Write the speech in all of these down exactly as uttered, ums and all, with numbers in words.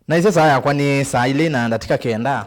Na ĩsya saa yakwa nĩ saa ilĩ na ndatika kenda.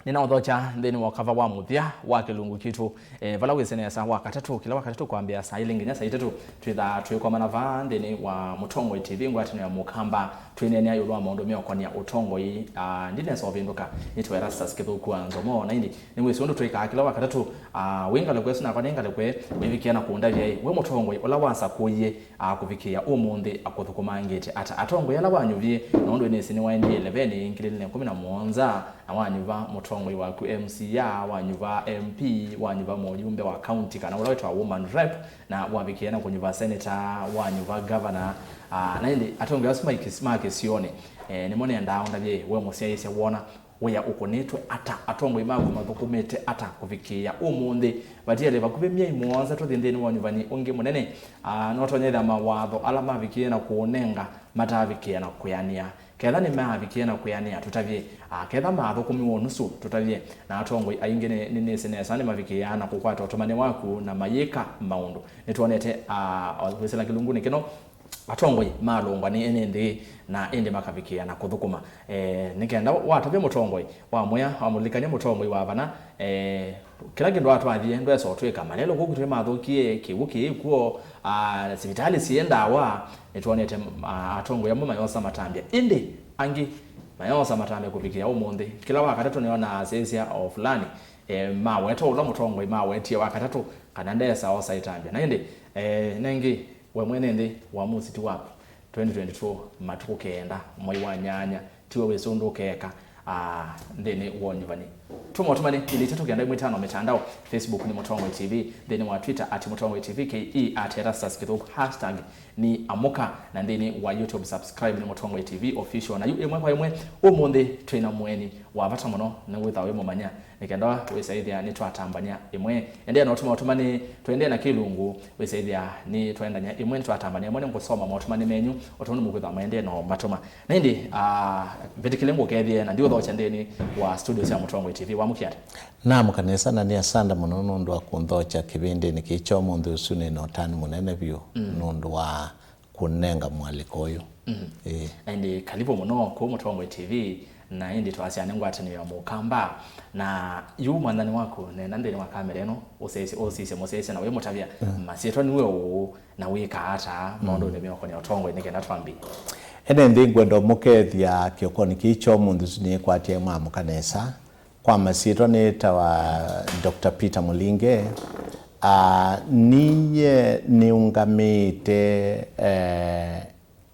Nĩnaũthokya nthĩnĩ wa kava wa mũthya wa kĩlungu kitũ, eh, vala wĩsĩ nesa wa katatũ, kĩla wa katatũ kwambĩa saa ilĩ nginya saa itatũ, twĩthaa twĩkomana vaa nthĩnĩ wa Mũtongoi T V, ngwatanĩo ya Mũkamba, twĩneenea ĩũlũ wa maũndũ meũkonĩa ũtongoi. Ah, ndi nesa ũvĩndũka, nĩtwa Erastus Kĩthũku wa Nzomo, na ĩndĩ nĩwĩsĩ ũndũ twĩkaa kĩla wa katatũ. Ah, wĩ ngalĩko ĩsu nakwa nĩ ngalĩko, wĩvikĩa na kũndavya ĩ, we mũtongoi ũla wasakũie, ah, kũvikĩĩa ũmũnthĩ akũthũkũmangĩte ata? Atongoi ala wanyuvie, nũndũ nĩsĩ nĩwaendie ĩleveni ngili ilĩ na ĩkũmi na mũonza, na wanyuva mũtongoi waku M C A, wanyuva M P, wanyuva mũyumbe wa county kana ũla wĩtawa woman rep, na wavikĩĩa na kũnyuva senator, wanyuva governor. Ah, na ĩndĩ atongoi asu ma kĩs-, ma kĩsionĩ, eh, nĩmo nendaa ũndavye we mũsyaĩĩsya wona wĩa ũkũnĩtwe ata, atongoi maku mathũkũmĩte ata kũvikĩĩa ũmũnthĩ? Vatiele vakuvĩ myei mũonza tũthi nthĩnĩ wa ũnyuvani ũngĩ mũnene. Ah, no tonyethya mawatho ala mavikĩie na kũũnenga matavikĩĩa na kwĩanĩa. Ketha nĩmavikĩie na kwĩanĩa, tũtavye. Ah, ketha mathũkũmiwe nusu, tũtavye. Na atongoi aingĩ nĩ, nĩ, nĩsĩ nesa nĩmavikĩĩaa na kũkwata ũtũmani waku na mayĩka maũndũ. Nĩtwonete, ah, wĩsĩla kĩlungunĩ kĩno, atongoi malũngwa nĩ ene nthĩ na ĩndĩ makavikĩĩa na kũthũkũma. Eh, nĩ kenda watavya mũtongoi, wamwĩa, wamũlilikany'a mũtongoi wa vana, eh, kĩla kĩndũ atwathie ndwesa ũtwĩka, malelũ kũu kũtwĩ mathũkie, kĩw'ũ kĩĩ kw'o, ah, sivitalĩ siĩ ndawa, nĩtwonete, ah, atongoi amwe mayosa matambya, ĩndĩ angĩ mayosa matambya kũvikĩĩa ũmũnthĩ. Kĩla wa katatũ nĩonaa asyaĩĩsya o fulani, eh, maweta ũla mũtongoi mawetie wa katatũ kana ndesa osa ĩtambya. Na ĩndĩ, eh, nengĩ, we mwene nthĩ, wamusi ti waku. Twenty twenty-two, matukũ kenda, mwei wa nyanya, tiwe wĩsĩ ũndũ ũkeeka, ah, nthĩnĩ wa ũnyuvani. Tũma ũtũmani, ilĩ itatũ kenda ĩmwe ĩtano, mitandao, Facebook nĩ Mũtongoi T V, nthĩnĩ wa Twitter at Mũtongoi T V K E, at Erastus Kĩthũku, hashtag ni amũka, na nthĩnĩ wa YouTube subscribe nĩ Mũtongoi T V Official. Na yu ĩmwe kwa ĩmwe, ũmũnthĩ twĩ na mũeni wa vata mũno, nĩ wĩthawa wĩ mũmanya, nĩ kenda wĩsaĩthĩa nĩtwatambany'a ĩmwe. Endeea na ũtũma ũtũmani, tũendee na kĩlungu, wĩsaĩthĩa nĩtwaendany'a ĩmwe, nĩtwatambany'a ĩmwe, nĩngũsoma maũtũmani menyu, o tondũ mũkwĩthwa maendee na matũma. Na ĩndĩ, ah, vĩtĩkĩle ngũkethĩe, na ndiũthokya nthĩnĩ wa studio sya Mũtongoi T V, wamũkie ata? Namũka nesa na nĩ asanda mũno nũndũ wa kũnthokya kĩvĩndĩnĩ kĩĩ kya ũmũnthĩ ũsu. Nĩ na ũtanu mũnene vyũ nũndũ wa kũnenga mwaliko ũyũ. Mm. Ĩĩ. Na ĩndĩ karibu mũno kũu Mũtongoi T V, na ĩndĩ twasya nĩ ngwatanĩo ya Mũkamba. Na yu mwathani waku nena nthĩnĩ wa kamera ĩno, ũsisye, ũsisye mũsyaĩĩsya na wĩmũtavya, mm, masyĩtwa nĩwe ũũ, na wĩkaa ata, mm, maũndũnĩ meũkonĩa ũtongoi nĩ kenda twambĩĩe. Ene nthĩ ngwenda ũmũkethya kĩokonĩ kĩĩ kya ũmũnthĩ ũsu nĩkwatya mwamũka nesa. Kwa masyĩtwa nĩtawa Doctor Peter Mũlinge. Ah, ninyie nĩũngamĩĩte, eh,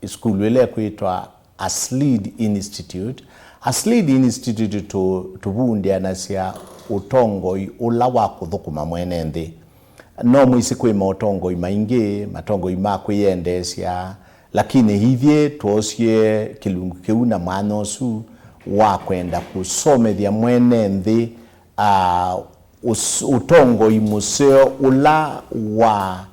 sukulu ĩla ĩkwĩtwa Aslid Institute. Aslid Institute tũ-, tũvundĩanasya ũtongoi ũla wa kũthũkũma mwene nthĩ. No mwĩsĩ kwĩ maũtongoi maingĩ, matongoi ma kwĩyendeesya, lakini ithyĩ twoosie kĩlungu kĩu na mwanya ũsu wa kwenda kũsomethya mwene nthĩ, ah, ũs-, ũtongoi mũseo ũla wa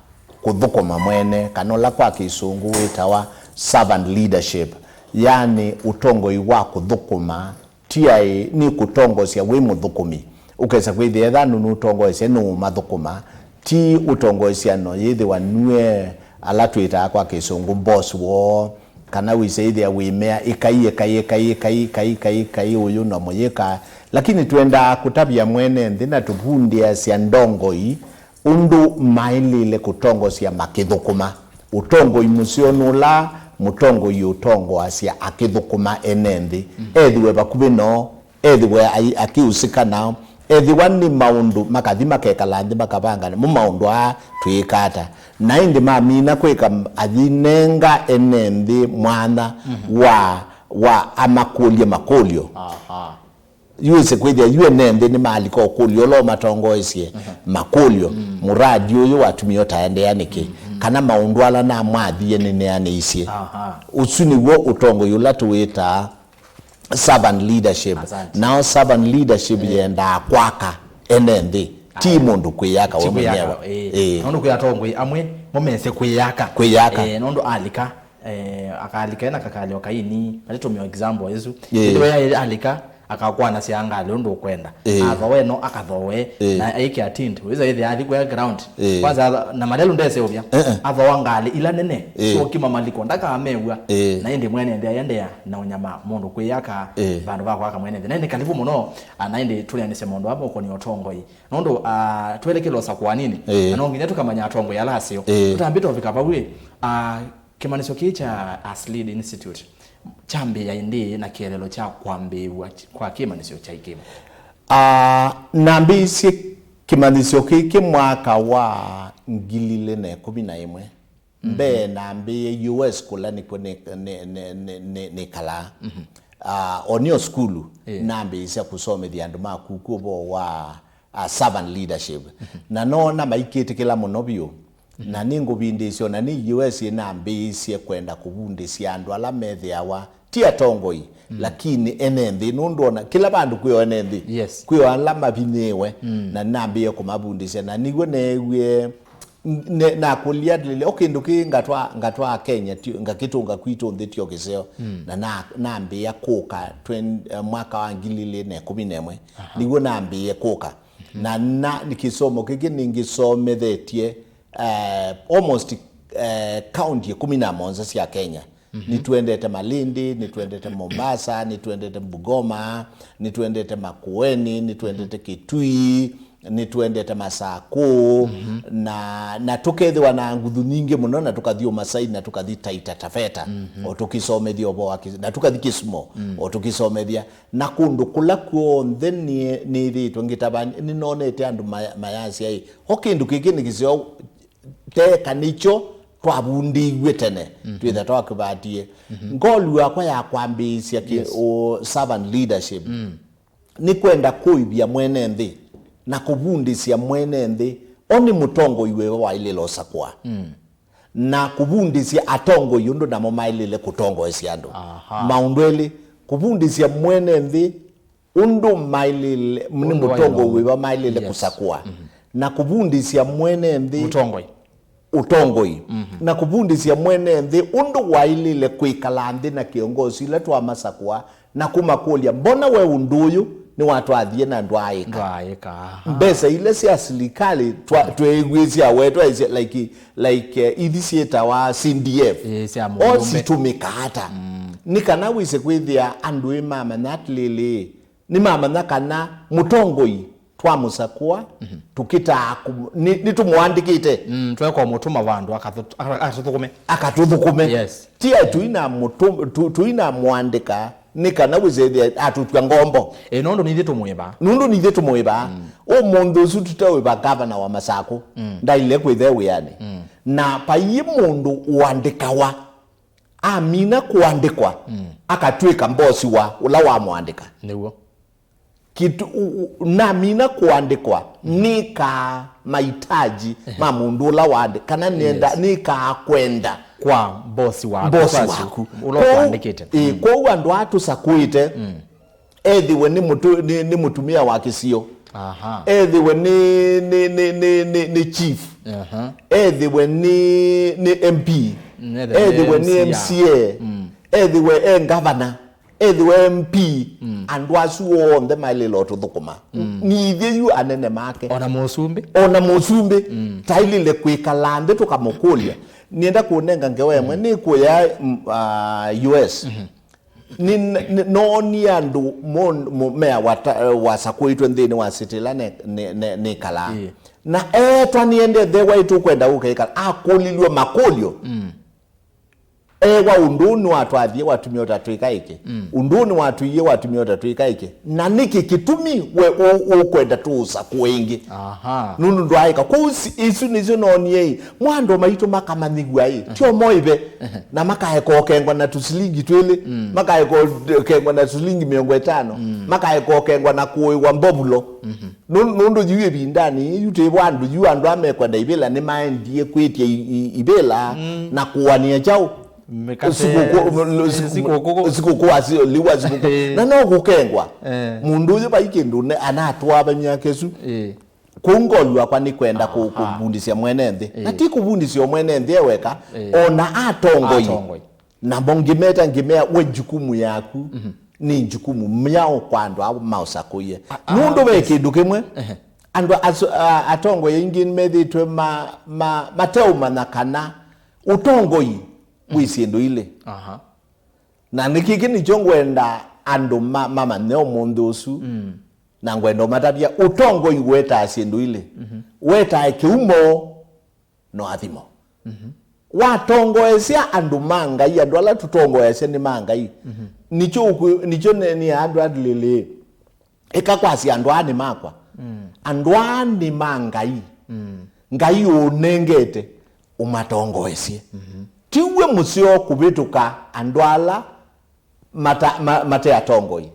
kũthũkũma mwene, kana ũla kwa Kĩsũngũ wĩtawa servant leadership, yaani ũtongoi wa kũthũkũma, ti aĩ nĩ kũtongosya wĩ mũthũkũmi. Ũkesa kwĩthĩa ethĩwa nũnũtongoesya nũũmathũkũma, ti ũtongoesya no yĩthĩwa nue ala twĩtaa kwa Kĩsũngũ boss woo, kana wĩsĩ ĩthĩa wĩmea, "Ĩkai, ĩkai, ĩkai, ĩkai, ĩkai, ĩkai, ĩkai, ũyũ no mũyĩka." Lakini twendaa kũtavya mwene nthĩ na tũvundĩasya ndongoi ũndũ maĩlĩle kũtongosya makĩthũkũma. Ũtongoi mũseo nĩ ũla mũtongoi ũtongoasya akĩthũkũma ene nthĩ. Mm. Ethĩwe vakuvĩ noo, ethĩwe ai-, akĩusĩka nao, ethĩwa nĩ maũndũ makathi makekala nthĩ makavangana, mo maũndũ aa twĩĩka ata? Na ĩndĩ mamina kwĩka, athi nenga ene nthĩ mwanya, mhm, wa, wa amakũlye makũlyo. Aha. Yu wĩsĩ kwĩthĩa yu ene nthĩ nĩmalika ũkũlyo ũla ũmatongoesye, mhm, makũlyo, mm, mũradi ũyũ watumie ũtaendeea nĩkĩ? Mhm. Kana maũndũ ala namwathie nĩneanĩisye? Aha. Ũsu nĩw'o ũtongoi ũla tũwĩtaa servant leadership. Asante. Nao servant leadership, eh, yendaa kwaka ene nthĩ, ti, aya, mũndũ kwĩyaka we mwenyewe. Ĩĩ. Ĩĩ. Nũndũ kwĩ atongoi amwe mo mese kwĩyaka. Kwĩyaka. Eh, nũndũ alika, eh, akalika ena kakalyo kaini, matĩtũmĩa example ĩsu. Ĩĩ. Ĩndĩ we alika, akakwanasya ngalĩ ũndũ ũkwenda. Ĩĩ. Athowe no akathowe, ĩĩ, na aike attend. Wĩza ĩthĩa athi kwa ground. Ĩĩ. Kwanza atho-, na malelu ndeseũvya. Eh, eh. Athowa ngalĩ ila nene, ĩĩ, syokima maliko, ndakamew'a. Ĩĩ. Na ĩndĩ mwene nthĩ aendeea na ũnyama mũndũ kwĩyaka, ĩĩ, vandũ va kwaka mwene nthĩ. Na ĩndĩ kalivu mũno, a, na ĩndĩ tũneanĩsye maũndũ aa maũkonia ũtongoi. Nũndũ, a, twelekele ũsakũanĩnĩ, ĩĩ, na no nginya tũkamanya atongoi ala aseo. Ĩĩ. Tũtambĩte ũvika vau ĩ, a, kĩmanyĩsyo kĩĩ kya As Lead Institute kyambĩĩa ĩndĩĩ na kĩeleelo kya kwambĩĩw'a kwa kĩmanyĩsyo kyaĩ kĩva? Ah, nambĩĩisye kĩmanyĩsyo kĩkĩ mwaka wa ngili ilĩ na ĩkũmi na ĩmwe. Mhm. Mbee nambĩĩe U S kũla nĩkw'o nĩ, nĩ, nĩ, nĩ, nĩ, nĩkalaa. Mhm. Ah, o nĩo sukulu, ĩĩ, nambĩĩsya kũsomethya andũ ma kuku ũvoo wa, ah, servant leadership. Mhm. Na noona maikĩtĩkĩla mũno vyũ. Mhm. Na nĩngũvindĩĩsya, o na nĩ U S ĩnambĩĩisye kwenda kũvundĩsya andũ ala methĩawa ti atongoi, mm, lakini ene nthĩ, nũndũ ona kĩla vandũ kwĩ o ene nthĩ, yes, kwĩ o ala mavinyĩĩwe, mm, na nambĩĩe kũmavundĩsya, na nĩw'o neewie, ne-, nakũlya atĩlĩlĩ, o kĩndũ kĩĩ ngatwa, ngatwaa Kenya, ti, ngakĩtũnga kwitũ nthĩ tio kĩseo, mm, na na-, nambĩĩa kũka twen-, eh, mwaka wa ngili ilĩ na ĩkũmi na ĩmwe, aha, nĩw'o nambĩĩe kũka. Mhm. Na, na nĩ kĩsomo kĩkĩ nĩngĩsomethetye, eh, almost, eh, county ĩkũmi na mũonza sya Kenya. Mhm. Nĩtwendete Malindi, nĩtwendete Mombasa, nĩtwendete Bungoma, nĩtwendete Makueni, nĩtwendete Kitui, nĩtwendete Masakũ, mhm, na, na tũkethĩwa na nguthu nyingĩ mũno, na tũkathi Umasai, na tũkathi Taita Taveta, mhm, o tũkĩsomethya ũvoo wa Kis-, na tũkathi Kisumu, mm, o tũkĩsomethya. Na kũndũ kũla kw'onthe nĩ-, nĩthĩĩtwe ngĩtavany'a, nĩnonete andũ maya-, mayasya, ĩ, o kĩndũ kĩkĩ nĩ kĩseo, teka nĩkyo twavundĩiw'e tene, mhm, twĩtha twakĩvatie. Mhm. Ngolu yakwa ya kwambĩĩsya kĩ-, yes, ũ-, servant leadership, mm, nĩ kwenda kũĩvya mwene nthĩ na kũvundĩsya mwene nthĩ o nĩ mũtongoi wĩva waĩlĩle ũsakũa. Mm. Na kũvundĩsya atongoi ũndũ namo maĩlĩle kũtongoesya andũ. Aha. Maũndũ elĩ, kũvundĩsya mwene nthĩ ũndũ maĩlĩle, nĩ mũtongoi wĩva maĩlĩle, yes, kũsakũa. Mhm. Na kũvundĩsya mwene nthĩ mũtongoi, ũtongoi. Mhm. Na kũvundĩsya mwene nthĩ ũndũ waĩlĩle kwĩkala nthĩ na kĩongosi ila twamasakũa, na kũmakũlya, mbona we ũndũ ũyũ nĩwatwathie na ndwaaĩka? Ndwaaĩka, aha. Mbesa ila sya silikalĩ twa-, tweew'ĩsya we twaisye, like, like, eh, ithi syĩtawa C D F. Ĩĩ, sya o mũũme. Situmikaa ata? Mm. Nĩ kana wĩse kwĩthĩa andũ ĩ mamanya atĩlĩlĩ, nĩmamanya kana mũtongoi twamũsakũa, mhm, tũkĩtaa kũ-, nĩ, nĩtũmũandĩkĩte. Mm, tweka ũmũtũma vandũ akatũ-, aka-, akatũthũkũme. Akatũthũkũme. Yes. Ti atĩ tũinamũtũ-, tũ-, tũinamũandĩka nĩ kana wĩsethĩa atũtw'a ngombo. Ĩ, nũndũ nithyĩ tũmwĩva. Nũndũ nithyĩ tũmwĩva. Mm. Ũmũnthĩ ũsu tũteũĩva gavana wa Masakũ. Mm. Ndaile kwĩthe wĩanĩ. Mm. Na vaiĩ mũndũ ũandĩkawa. Amina kũandĩkwa, mm, akatw'ĩka mbosi wa ũla wamũandĩka. Nĩw'o. Kitu, u-, u-, namina kũandĩkwa, mm, nĩkaa mahitaji, ehe, ma mũndũ ũla waandĩ-, kana nĩenda, yes, nĩkaa kwenda kwa mbosi waku, mbosi waku, ũla ũkwandĩkĩte. Ĩĩ, mm, kwoou andũ aa tũsakũĩte, mm. Ethĩwe nĩ mũtu-, nĩ, nĩ mũtumĩa wa kĩsio. Aha. Ethĩwe nĩ, nĩ, nĩ, nĩ, nĩ, nĩ chief. Aha. Ethĩwe nĩ, nĩ M P. Mm, ethĩwe nĩ ethĩwe nĩ M C A. M C A. Mm. Ethĩwe e ngavana. Ethĩwe M P. Mm. Andũ asu onthe maĩlĩle ũtũthũkũma. Mm. Nithyĩ yu anene make. Ona mũsumbĩ. Ona mũsumbĩ. Mm. Taĩlĩle kwĩkala nthĩ tũkamũkũlya. Nĩenda kũnenga ngewa ĩmwe. Mm. Nĩkũya, mm, ah, U S. Mhm. Nĩ, nĩ, noonie andũ mo-, mo-, meawa ta-, wasakũĩtwe nthĩnĩ wa city ĩla ne-, ne-, ne-, nĩkalaa. Ĩĩ. Na eetwa nĩende nthĩ waĩ tũkwenda ũkeĩkala. Akũlilw'e makũlyo. Mm. Ewa ũndũ ũũ nĩwatwathie watumie ũtatwĩka ĩkĩ. Mm. Ũndũ ũũ nĩwatũie watumie ũtatwĩka ĩkĩ. Na nĩkĩ kĩtumi we ũ-, ũkwenda tũũsakũe ĩngĩ? Aha. Nũndũ ndwaaĩka. Kwoou si-, isu nĩsyo noonie ĩ, mwando maitũ makamanyĩw'a ĩ, tio moĩve. Ehe. Na makaeka ũkengwa na tũsilingi twĩlĩ, mm, makaeka ũkengwa na silingi mĩongo ĩtano, mm, makaeka ũkengwa na kũĩwa mbovulo. Mhm. Nũ-, nũndũ yu ĩvindanĩ yĩĩ yu twĩ vandũ yu andũ amekwenda ivĩla nĩmaendie kwĩtya i-, i-, ivĩla, mm, na kũanĩa kyaũ? Mĩkate, sikũkũ, eh, sikũ-, sikũkũ. Sikũkũ, asi-, liwa sikũkũ. Eh. Na no kũkengwa. Eh. Mũndũ ũyũ vai kĩndũ ne-, anatwaa va myaka ĩsu. Eh. Kũu ngolu yakwa nĩ kwenda kũ-, aha, kũvundĩsya mwene nthĩ. Na, ĩĩ, ti kũvundĩsya o mwene nthĩ e weka, ĩĩ, o na atongoi. Atongoi. Namo ngĩmeta, ngĩmea, we jukumu yaku, mhm, nĩ njukumu myaũ kwa andũ aa maũsakũie. Nũndũ ve kĩndũ kĩmwe, andũ asu- a- atongoi aingĩ nĩmethĩĩtwe ma- ma- mateũmanya kana ũtongoi wĩ syĩndũ ilĩ. Aha. Na nĩ kĩkĩ nĩkyo ngwenda andũ ma- mamanye ũmũnthĩ ũsu, na ngwenda ũmatavya ũtongoi wetaa syĩndũ ilĩ. Wetaa kĩumo na ũathimo. Watongoesya andũ ma Ngai, andũ ala tũtongoesya nĩ ma Ngai. Nĩkyo ũkwĩ- nĩkyo ne- nĩ andũ atĩlĩlĩ, ĩka kwasya andũ aa nĩ makwa. Andũ aa nĩ ma Ngai. Ngai ũũnengete ũmatongoesye. Tiwe mũseo kũvĩtũka andũ ala mata- ma- mate atongoi.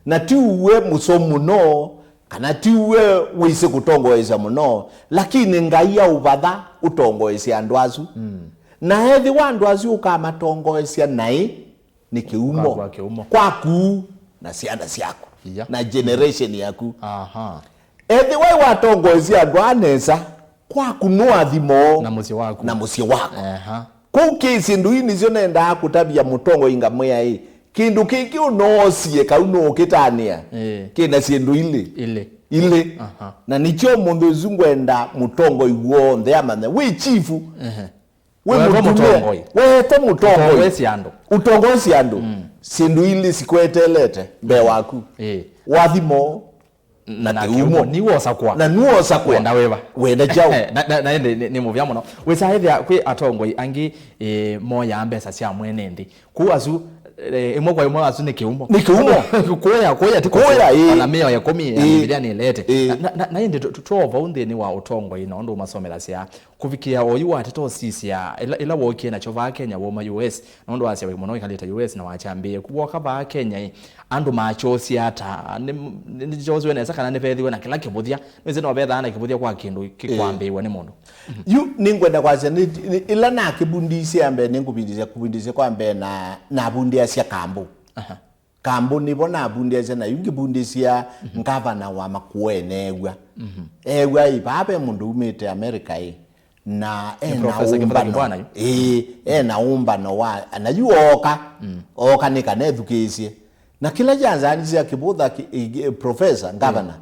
Na tiwe mũseo mũno, kana tiwe wĩsĩ kũtongoesya mũno, lakini Ngai aũvatha ũtongoesye andũ asu. Na ethĩwa andũ asu ũkamatongoesya naĩ, nĩ kĩumo. Kwakwa kĩumo. Kwaku na syana syaku. Iya. Na generation yaku. Aha. Ethĩwa watongoesya andũ aa nesa, kwaku nũathimo. Na mũsyĩ waku. Na mũsyĩ waku. Aha. Kũu kĩ syĩndũ ii nĩsyo nendaa kũtavya mũtongoi ngamwĩa ĩ, kĩndũ kĩkĩ ũnoosie kau nũũkĩtanĩa. Ĩĩ. Kĩna syĩndũ ilĩ. Ilĩ. Ilĩ. Aha. Na nĩkyo mũnthĩ ũsu ngwenda mũtongoi w'onthe amanye. Wĩ chifu. Ehe. Wĩ wetwe mũtumĩa, mũtongoi. Wetwe mũtongoi. Ũtongoesye andũ. Ũtongoesye andũ. Syĩndũ ilĩ sikweteelete mbee waku. Ĩĩ. Wathimo na kĩumo. Nĩwosakwa. Na nĩwosakwa. Wenda wĩva? Wenda kyaũ? Na, na, na ĩndĩ nĩ, nĩ mũvya mũno. Wĩsa ethĩa kwĩ atongoi angĩ, eh, moyaa mbesa sya mwene nthĩ. Kũu asu, eh, ĩmwe kwa ĩmwe asu nĩ kĩumo. Nĩ kĩumo. Kũya, kũya ti kũya, ĩĩ. Ona mĩao ĩkũmi ya Mbivilia nĩlete. Ĩĩ. Na, na, na ĩndĩ tũ- tũ- tũ- vau nthĩnĩ wa ũtongoi na ũndũ ũmasomelasya. Kũvikĩa oyu wateta ũsisya, ĩla, ĩla wookie nakyo vaa Kenya wauma U S, nũndũ wasya mũno wĩkalĩte U S na wakyambĩĩe. Kwoka vaa Kenya ĩ, andũ makyosya ata? Nĩ- nĩ- nĩkyosiwe nesa kana nĩvethiwe na kĩla kĩvũthya? Nĩsĩ no vethaa na kĩvũthya kwa kĩndũ kĩkwambĩĩw'a nĩ mũndũ. Yu nĩngwenda kwasya nĩ- nĩ- ĩla nakĩvundisye mbee, nĩngũvundisya kũvundisya kwa mbee na navundĩasya Kambũ. Aha. Kambũ nĩvo navundĩasya, na yu ngĩvundĩsya ngavana wa Makueni eew'a. Eew'a ĩ, vaa ve mũndũ umĩte America ĩ, na ena Professor Kĩvũtha ũmbano. Kĩmbwana yu? Ĩĩ, ena ũmbano wa, na yu ooka, ooka nĩ kana ethukĩĩsye. Na kĩla kyanzaanisya Kĩvũtha ki- ĩ- ĩ- Professor, Governor,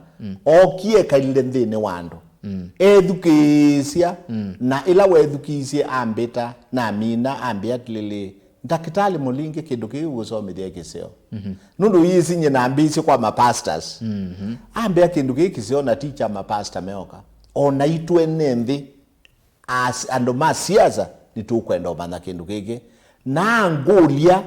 ookie ekalile nthĩnĩ wa andũ. Ethukĩĩsya, na ĩla wethukĩĩsye ambĩta, namina, ambĩa atĩlĩlĩ, Ndakĩtalĩ Mũlingi, kĩndũ kĩĩ ũgũsomethya kĩseo. Nũndũ yĩsĩ nyie nambĩĩsye kwa mapastors. Ambĩa kĩndũ kĩĩ kĩseo na ti kya mapasta meoka. O naitũ ene nthĩ, as- andũ ma siasa, nĩtũkwenda ũmanya kĩndũ kĩkĩ. Na angũlya,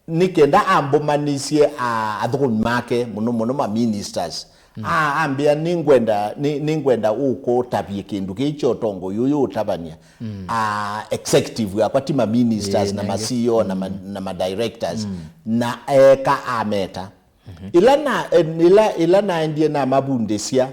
nĩ kenda ambũmanĩsye a- athũkũmi make, mũno mũno ma ministers. A- ambĩa, "Nĩngwenda, nĩ- nĩngwenda ũkũtavye kĩndũ kĩĩ kya ũtongoi ũyũ ũtavany'a, a, executive yakwa, ti ma ministers na ma C E O na ma- na ma directors." Na eka ameta. Ĩla na- ĩla- ĩla naendie namavundĩsya,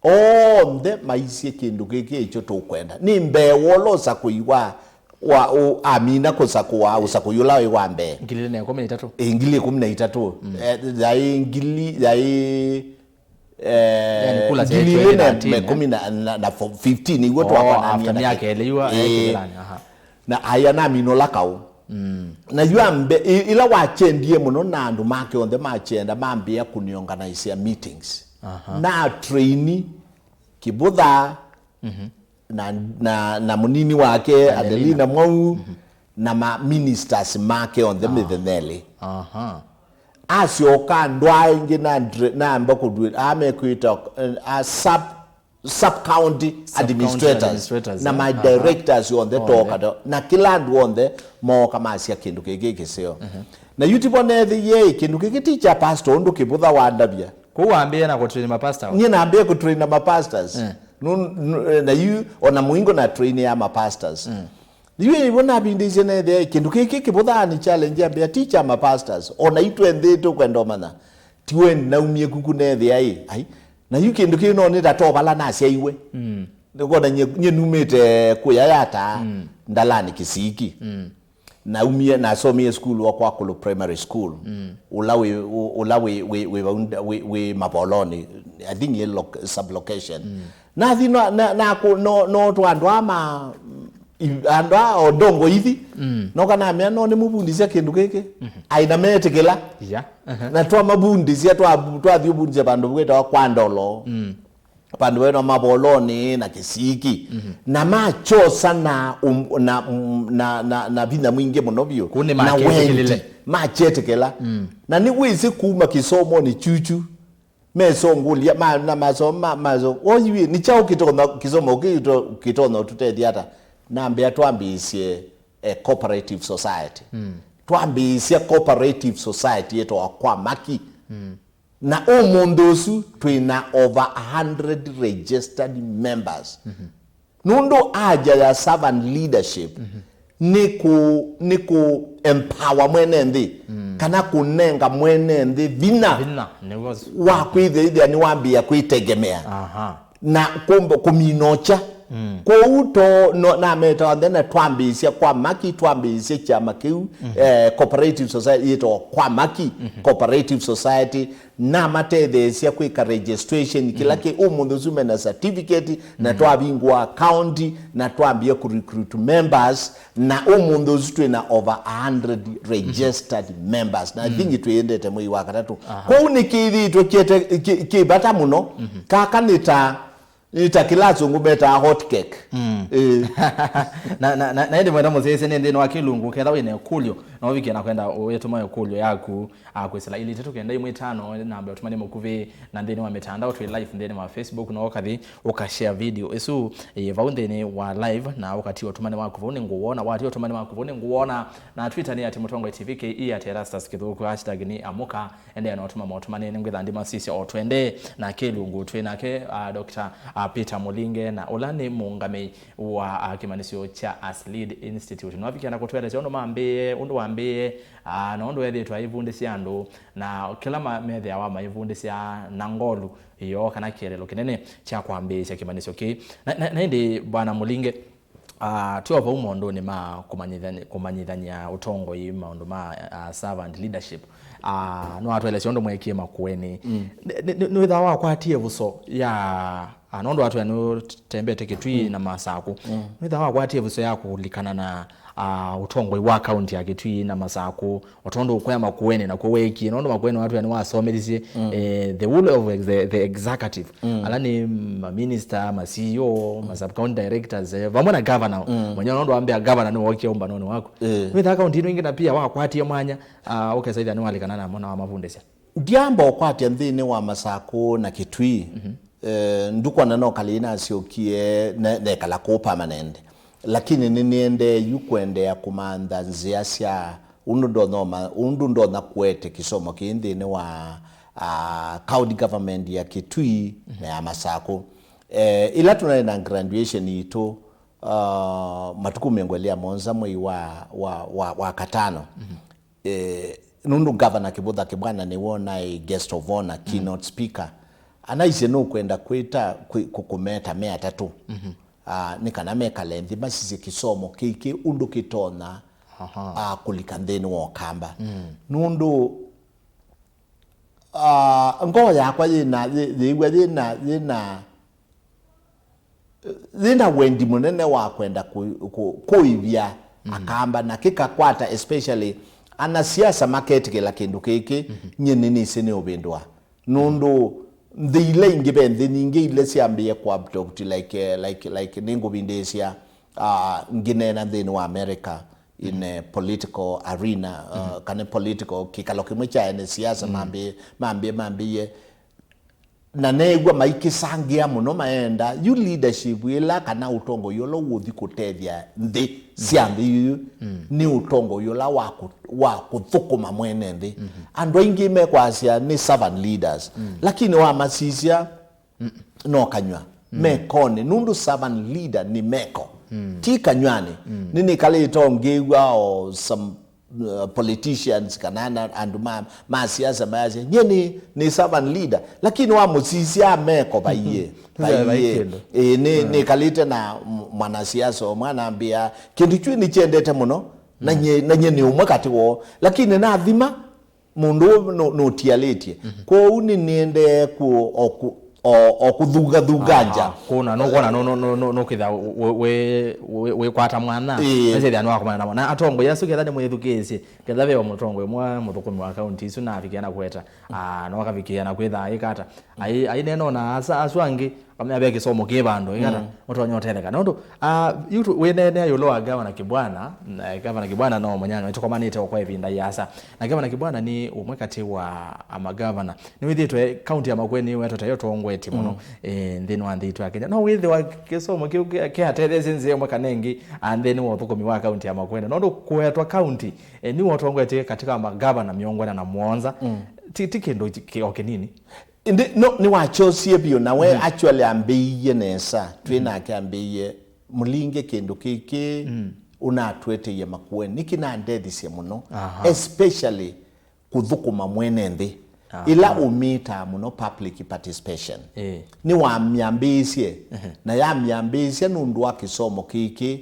onthe maisye, "Kĩndũ kĩkĩ ĩkyo tũkwenda." Nĩ mbee wola ũsakũi wa, wa ũ- amina kũsakũa ũsakũi ũla wĩ wa mbee. Ngili ilĩ na ĩkũmi na itatũ. Ĩ, ngili ĩkũmi na itatũ. Eh, yaĩ ngili, yaĩ, eh, yani kula ngili ilĩ na thirteen, eh? Ĩkũmi na, na, na fo- fifteen, iguo. Oh, twakananie after na myaka kĩ- ĩlĩ yu, eh, ĩĩ. Kĩthĩlanĩ, aha. Na aya namina ũla kaũ. Na yu ambe- ĩ- ĩla wachendie mũno na andũ make onthe machenda mambĩa kũniorganize meetings. Aha. Na train Kĩvũtha na, na, na mũnini wake Adelina. Adelina Mwau na ma ministers make onthe mĩthenya ĩlĩ. Aha. Asyoka ndwaa ĩngĩ na ndre- namba kũtwĩ- amekwĩta, eh, a sub sub county administrators, administrators, na eh, ma directors onthe toka to- na kĩla andũ onthe mooka masya kĩndũ kĩkĩ kĩseo. Na yu tivo neethĩie kĩndũ kĩkĩ ti kya pastor ũndũ Kĩvũtha wandavya. Kũu wambĩĩe na kũtrain mapasta? Nyie nambĩĩe kũtrain na mapastors. Eh. Nu- nu- na yu ona mũingo na train ya mapasters. Yu ĩvo navindĩisye neethĩa kĩndũ kĩkĩ Kĩvũtha nĩ challenge ambĩa ti kya mapastors. Ona itwenthe tũkwenda ũmanya. Tiwe naumie kuku neethĩa ĩ. Ai, na yu kĩndũ kĩu no nĩtatovala nasyaiwe. Nĩkwona nyie, nyie numĩte kũya Yatta, Ndalani Kĩsiki. Naumie, nasomie school wa Kwakũlũ Primary School. Ũla wĩ, ũ- ũla wĩ, wĩ, wĩ, vau nda- wĩ, wĩ Mavolonĩ. I think yĩ loc- sub-location. Nathi no, na, na, kũ- no, no twa andũ ama I- andũ a odongo ithi. Mm. Noka namea no nĩmũvundisya kĩndũ kĩkĩ. Mhm. Aĩ na metĩkĩla. Yeah. Uh-huh. Na twamavundisya, twa- twathi ũvundisya vandũ vwĩtawa kwa ndolo. Mm. Vandũ vwĩtawa mavolonĩ na kĩsiki. Mhm. Na machosa na, um, na, mm, na, na, na vinya mwingĩ mũno vyũ. Kũu nĩ na maketĩkĩlile. Wendi. Machetĩkĩla. Mm. Na nĩwĩsĩ kuma kĩsomonĩ chuchu. Mesongũlya ma- na masomo ma- maso oyiw'e nĩ kyaũ kĩtonya kĩsomo kĩto- kĩtonya ũtũtethya ata? Nambĩa twambĩĩsye a cooperative society. Mm. Twambĩĩsya cooperative society yĩtawa Kwa Maki. Mm. Na ũmũnthĩ ũsu twĩ na over a hundred registered members. Mhm. Nũndũ aja ya servant leadership, mhm, nĩ kũ- nĩ kũ empower mwene nthĩ, mm, kana kũnenga mwene nthĩ vinya, vinya, nĩw'o s- wa kwĩthĩithĩa nĩwambĩĩa kwĩtegemea. Aha. Na kũmba- kũmina ũkya. Mm. Kwoou to no- nameta onthe na twambĩĩsya Kwa Maki, twambĩĩsya kyama kĩu, mhm, eh, cooperative society yĩtawa Kwa Maki, mhm, cooperative society, namatetheesya kwĩka registration, kĩla, mm, kĩ ũmũnthĩ ũsu mena certificate, na, mm, twavingũa account, na twambia kũ recruit members, na ũmũnthĩ ũsu twĩ na over a hundred registered, mm, members, na, mm, I think twĩendete mwei wa katatũ. Aha. Kwoou nĩkĩthĩĩtwe kĩete- kĩ- kĩ vata mũno. Mhm. Kaka nĩ ta nĩ ta kĩla asũngũ metaa hot cake. Mm. Eh. Na, na, na, na ĩndĩ mwenda mũsyaĩĩsya nĩ nthĩnĩ wa kĩlungu, ketha wĩ na ĩkũlyo, no ũvikĩe na kwenda wĩtũma ĩkũlyo yaku, ah, kwĩsĩla ilĩ itatũ kenda ĩmwe ĩtano, namba ya ũtũmani mũkuvĩ, na nthĩnĩ wa mĩtandao twĩ live nthĩnĩ wa Facebook, no ũkathi ũkashare video ĩsu, eh, vau nthĩnĩ wa live, na ũkatia ũtũmani waku vau nĩ ngũwona, watia ũtũmani waku vau nĩ ngũwona, na Twitter nĩ at Mũtongoi T V K E, at Erastus Kĩthũku, hashtag nĩ amũka, Endeea na ũtũma maũtũmanĩe, nĩngwĩtha ndĩmasisya o twendee na kĩlungu twĩ nake, ah, Doctor, ah, Peter Mũlinge, na ũla nĩ mũũngamĩi wa, ah, kĩmanyĩsyo kya Aslead Institute. Nĩwavikĩa na kũtũelesya ũndũ mambĩĩe, ũndũ wambĩĩe, ah, na ũndũ ethĩĩtwe aivundĩsya andũ, na kĩla ma- methĩawa maivundĩsya na ngolu yoo kana kĩeleelo kĩnene kya kwambĩĩsya kĩmanyĩsyo kĩĩ. Na, na, na ĩndĩ, Bwana Mũlinge, Ah, twĩ o vau maũndũnĩ ma kũmanyithani- kũmanyĩthany'a ũtongoi, maũndũ ma, ah, servant leadership. Ah, nĩwatũelesya ũndũ mweekie Makueni. Mm. Nĩ- nĩ- nĩ- nĩwĩthaa wakwatie ĩvuso ya, ah, nũndũ watwĩa nĩũtembete Kĩtui, mm, na Masakũ. Mm. Nĩwĩthaa wakwatie ĩvuso ya kũlikana na, ah, ũtongoi wa kaunti ya Kĩtui na Masakũ, o tondũ ũkwea Makueni nakw'o weekie, nũndũ Makueni watwĩa nĩwasomethisye, mm, eh, the whole of ex- the, the executive. Mm. Ala nĩ maminista, ma C E O, ma sub county directors, eh, vamwe na governor. Mm. Mwenye nũndũ wambĩa governor nĩwookie ũmbanonĩ waku. Eh. Wĩthaa kaunti ĩno ĩngĩ na pia wakwatie mwanya, ah, ũkesaithya nĩwalikana namo na wamavundĩsya. Ndiamba ũkwatya nthĩnĩ wa Masakũ na Kĩtui. Mhm. Eh, ndukwana no kalĩ nasyokie ne- nekala kũu permanent. Lakini nĩnĩendee yu kũendeea kũmantha nzĩa sya ũndũ ndonya ũma- ũndũ ndonya kũete kĩsomo kĩĩ nthĩnĩ wa, ah, county government ya Kĩtui, mhm, na ya Masakũ. Eh, ĩla tũnaĩ na graduation yitũ, ah, matukũ mĩongo ĩlĩ ya mũonza mwei wa, wa, wa, wa katano. Mhm. Eh, nũndũ Governor Kĩvũtha Kĩbwana nĩwe ũnaĩ guest of honor, mhm, keynote speaker, anaisye nũkwenda kwĩta kwĩ- kũ- kũmeta me atatũ. Mhm. Ah, nĩ kana mekale nthĩ masisye kĩsomo kĩkĩ ũndũ kĩtonya, aha, ah, kũlika nthĩnĩ wa Ũkamba. Mm. Nũndũ, ah, ngoo yakwa yĩna- yĩ- yĩĩw'a yĩna- yĩna- yĩna wendi mũnene wa kwenda kũ- kũ- kũĩvya, mm, Akamba, na kĩkakwata especially anasiasa maketĩkĩla kĩndũ kĩkĩ, mhm, nyie nĩnĩsĩ nĩũvĩndũa. Nũndũ nthĩ ila ingĩ, ve nthĩ nyingĩ ila syambĩĩe kũadopt, like, eh, like, like, nĩngũvindĩĩsya, ah, ngĩneena nthĩnĩ wa America, in a political arena, uh, mhm, kana political kĩkalo kĩmwe kya ene siasa, mm, mambĩ- mambĩ- mambĩĩe, na neew'a maikĩsangĩa mũno, maenda yu leadership ĩla kana ũtongoi ũla ũũthi kũtethya nthĩ sya nthĩ yu, mm, nĩ ũtongoi ũla wa kũ- wa kũthũkũma mwene nthĩ. Mhm. Andũ aingĩ mekwasya nĩ servant leaders, mm, lakini wamasisya, mm, no kanyw'a, mm, mekonĩ, nũndũ servant leader nĩ meko, mm, ti kanyw'anĩ. Mm. Nĩnĩkalĩte o ngĩw'a o some, uh, politicians kana na- andũ ma, ma siasa mayasya, "Nyie nĩ, nĩ servant leader," lakini wamũsisya meko vaiĩ. Vai- vai vaiĩ kĩndũ. Ĩĩ, nĩ- nĩkalĩte na m- mwanasiasa ũmwe anambĩa, "Kĩndũ kyu nĩkyendete mũno, na nyie- na nyie nĩ ũmwe katĩ woo, lakini nathima mũndũ ũũ nũ- nũtialĩtye." Mhm. Kwoou nĩnĩendee kũ- o kũ- o, o kũthungathunga nja. Aha, kũna, nũkwona, nũ- nũ- nũ- nũ- nũkĩtha wĩ- wĩ- wĩ- wĩkwata mwana. Ĩĩ. Nĩsĩthĩa nĩwakomana namo. Na atongoi asu ketha nĩmwĩthukĩĩsye, ketha ve o mũtongoi mwa mũthũkũmi wa kaunti isu navikĩa na kũeta, ah, no akavikĩa na kwĩtha aikata. Ai- ainena ona asa asu angĩ, kamea ve kĩsomo kĩ vandũ, ikata, mm, mũtonya ũtetheka. Nũndũ, ah, yu tu- wĩneenea ĩũlũ wa Gavana Kibwana, na Gavana Kibwana no mũnyanya, nĩtũkomanĩte o kwa ĩvinda yĩasa. Na Gavana Kibwana nĩ ũmwe katĩ wa amagavana. Nĩwĩthĩĩtwe kaunti ya Makueni nĩwetwe ta yo tongoetie mũno, mm, eh, nthĩnĩ wa nthĩ itũ ya Kenya. No wĩthĩwa kĩsomo kĩu kĩ- kĩatetheesye nzĩa ĩmwe kana ĩngĩ, ah, nthĩnĩ wa ũthũkũmi wa kaunti ya Makueni. Nũndũ kũetwa kaunti, eh, nĩwe ũtongoetie katika magavana mĩongo ĩna na mũonza. Mm. Ti, ti kĩndũ ki- o kĩnini. Ĩndĩ, no, nĩwakyosie vyũ, na we, mm, actually ambĩĩie nesa. Twĩ, mm-hmm, nake ambĩĩie, Mũlinge, kĩndũ kĩkĩ, mm, ũnatũeteie Makueni nĩkĩnandethisye mũno, aha, especially kũthũkũma mwene nthĩ. Aha. Ĩla ũmĩtaa mũno public participation. Ĩĩ. Nĩwamyambĩĩsye, ehe, na yamyambĩĩsya nũndũ wa kĩsomo kĩkĩ.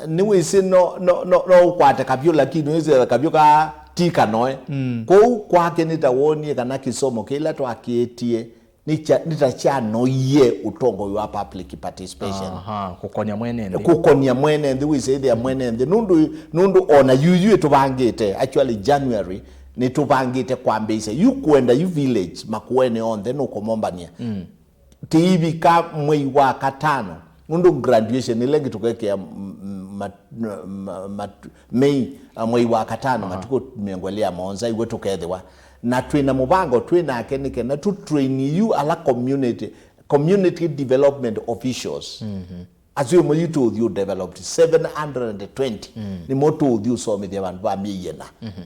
Nĩwĩsĩ no, no, no, no ũkwate kavyũ, lakini wĩsĩ kavyũ ka ti kanoe. Mm. Kwoou kwake nĩtawonie kana kĩsomo kĩla twakĩetie nĩkya- nĩtakyanoie ũtongoi wa public participation. Aha, kũkonya mwene nthĩ. Kũkonya mwene nthĩ, wĩsĩthĩa mwene nthĩ. Nũndũ, nũndũ ona yuyu ĩtũvangĩte, actually January, nĩtũvangĩte kwambĩĩsya. Yu kwenda yu village, Makueni onthe nũkũmombany'a. Mm. Tĩivika mwei wa katano, nũndũ graduation ĩla ĩngĩ tũkekĩa m- m- mat- ma- mat- Mei, ah, mwei wa katano, aha, matukũ mĩongo ĩlĩ ya mũonza, iw'o tũkethĩwa. Na twĩ na mũvango twĩ nake nĩ kenda tũ train yu ala community, community development officials. Mhm. Asu ĩmwe yu tũũthi ũ developed seven hundred and twenty, mm, nĩmo tũũthi ũsomethya vandũ va myei ĩna. Mhm.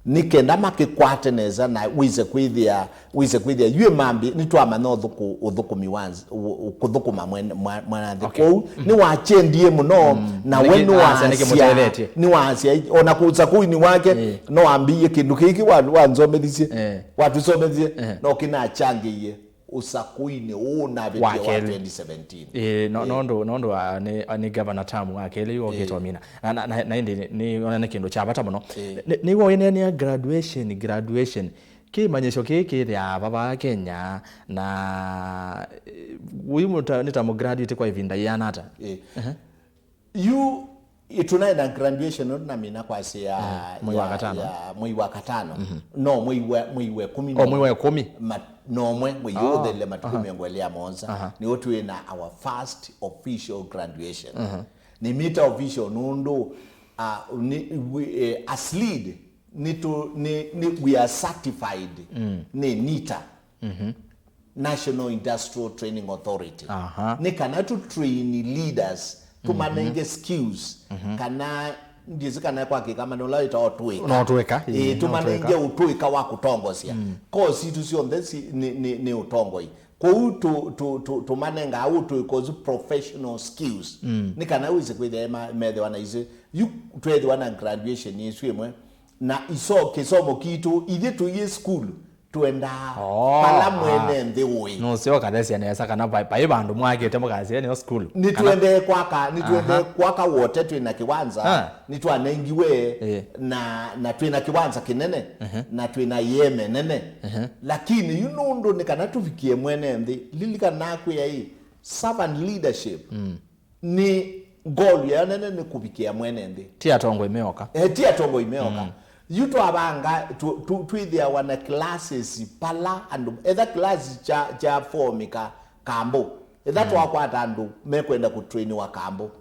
Nĩ kenda makĩkwate nesa na wĩse kwĩthĩa, wĩse kwĩthĩa yu ĩmambi nĩtwamanya ũthũkũ- ũthũkũmi wa nz- ũ- ũ- kũthũkũma mwene- mwa- mwana nthĩ. Okay. Kwoou, mm, nĩwachendie mũno. Mm. Na we nĩwasya nĩkĩmũtethetie. Nĩwasya ona kũsa kũini wake, eh, no ambĩie kĩndũ kĩkĩ wa- wanzomethisye, eh, watũsomethisye, eh, no kĩnachangĩie ũsakũinĩ ũũ ũnavĩtie wa kelĩ. Twenty seventeen. Ĩĩ, no- ĩĩ. Nondũ, nondũ wa, nĩ, nĩ gavana tamu wa kelĩ yu okĩte, ĩĩ, omina. Na, na, na, na ĩndĩ nĩ, nĩ, ona nĩ kĩndũ kya vata mũno. Ĩĩ. Nĩ- nĩw'o ũineenea graduation, graduation. Kĩmanyĩsyo kĩĩ kĩthĩaa vava Kenya, na, eh, ũyu mũta- nĩ ta mũgraduate kwa ĩvinda yĩana ata? Ĩĩ. Ehe. Yu, ĩ, tũnaĩ na graduation, ũndũ namina kwasya ya, eh, mwei wa ya- katano. Ya mwei wa katano. Mhm. No, mwei wa, mwĩ- mwei wa ĩkũmi. Oh, mwei wa ĩkũmi. Ma- nomwe, mwei, oh, ũthelile matukũ, aha, mĩongo ĩlĩ ya mũonza. Aha. Nĩw'o twĩ na our first official graduation. Aha. Nĩmĩta official nũndũ, ah, nĩ, we, eh, as lead, nĩ tũ- nĩ- nĩ- we are certified, mm, nĩ NITA. Mhm. National Industrial Training Authority. Aha. Nĩ kana tũ train leaders, tũmanenge, mhm, skills, mhm, kana ndiĩsĩ kana kwa kĩkamani ũla wĩtawa ũtũĩka. No ũtũĩka, ĩĩ, ĩĩ, no tũmanenge ũtũĩka, ũtũĩka wa kũtongosya. Mm. Course itũ syonthe si- nĩ- nĩ- nĩ ũtongoi. Kwoou tũ- tũ- tũ- tũmanengaa ũtũĩka ũsu professional skills. Mm. Nĩ kana wĩse kwĩthĩa ma- methĩwa na isu. Yu twethĩwa na graduation ĩsu ĩmwe, na iso- kĩsomo kitũ ithyĩ tũiĩ school, twendaa, oh, vala, ah, mwene nthĩ ũĩ. Nũseo ũkathesya nesa kana vai- vai vandũ mwakĩte mũkasya nĩyo school. Kana nĩtwendee kwaka, nĩtwendee, aha, kwaka wote twĩ na kĩwanza, ah, nĩtwanengiwe, eh, na, na twĩ na kĩwanza kĩnene, ehe, na twĩ na ieme nene. Ehe. Lakini yu nũndũ nĩ kana tũvikie mwene nthĩ, lilikana nakwĩa ĩ, servant leadership, mm, nĩ goal yayo nene nĩ kũvikĩa mwene nthĩ. Ti atongoi meoka. Eh, ti atongoi meoka. Mm. Yu twavanga, tũ- tũ- twĩthĩawa na classes pala andũ, etha class kya kya fomika Kambo, etha, mm, twakwata andũ mekwenda kũtrainiwa Kambo,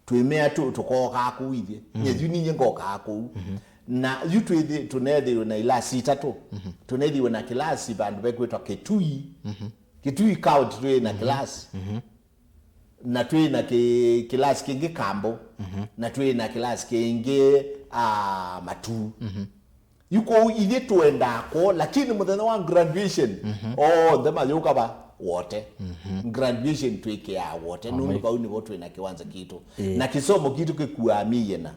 twĩmea tũ- tũkookaa kũu ithyĩ. Mm. Nyie yu ninyie ngokaa kũu. Mhm. Na yu twĩthi- tũneethĩiwe na ilasi itatũ. Mhm. Tũneethĩiwe na kĩlasi vandũ vekwĩtwa Kitui. Mhm. Kitui County twĩ na, mhm, kĩlasi. Mhm. Na twĩ na kĩ- kĩlasi kĩngĩ Kambo, mhm, na twĩ na kĩlasi kĩngĩ, ah, Matuu. Mhm. Yu kũu ithyĩ tũendaa kwoo, lakini mũthenya wa graduation, mhm, onthe mayũka va wote. Mhm. Graduation twĩkĩaa wote, nũndũ vau nĩvo twĩ na kĩwanza kitũ. Ĩĩ. Na kĩsomo kitũ kĩkuaa myei ĩna.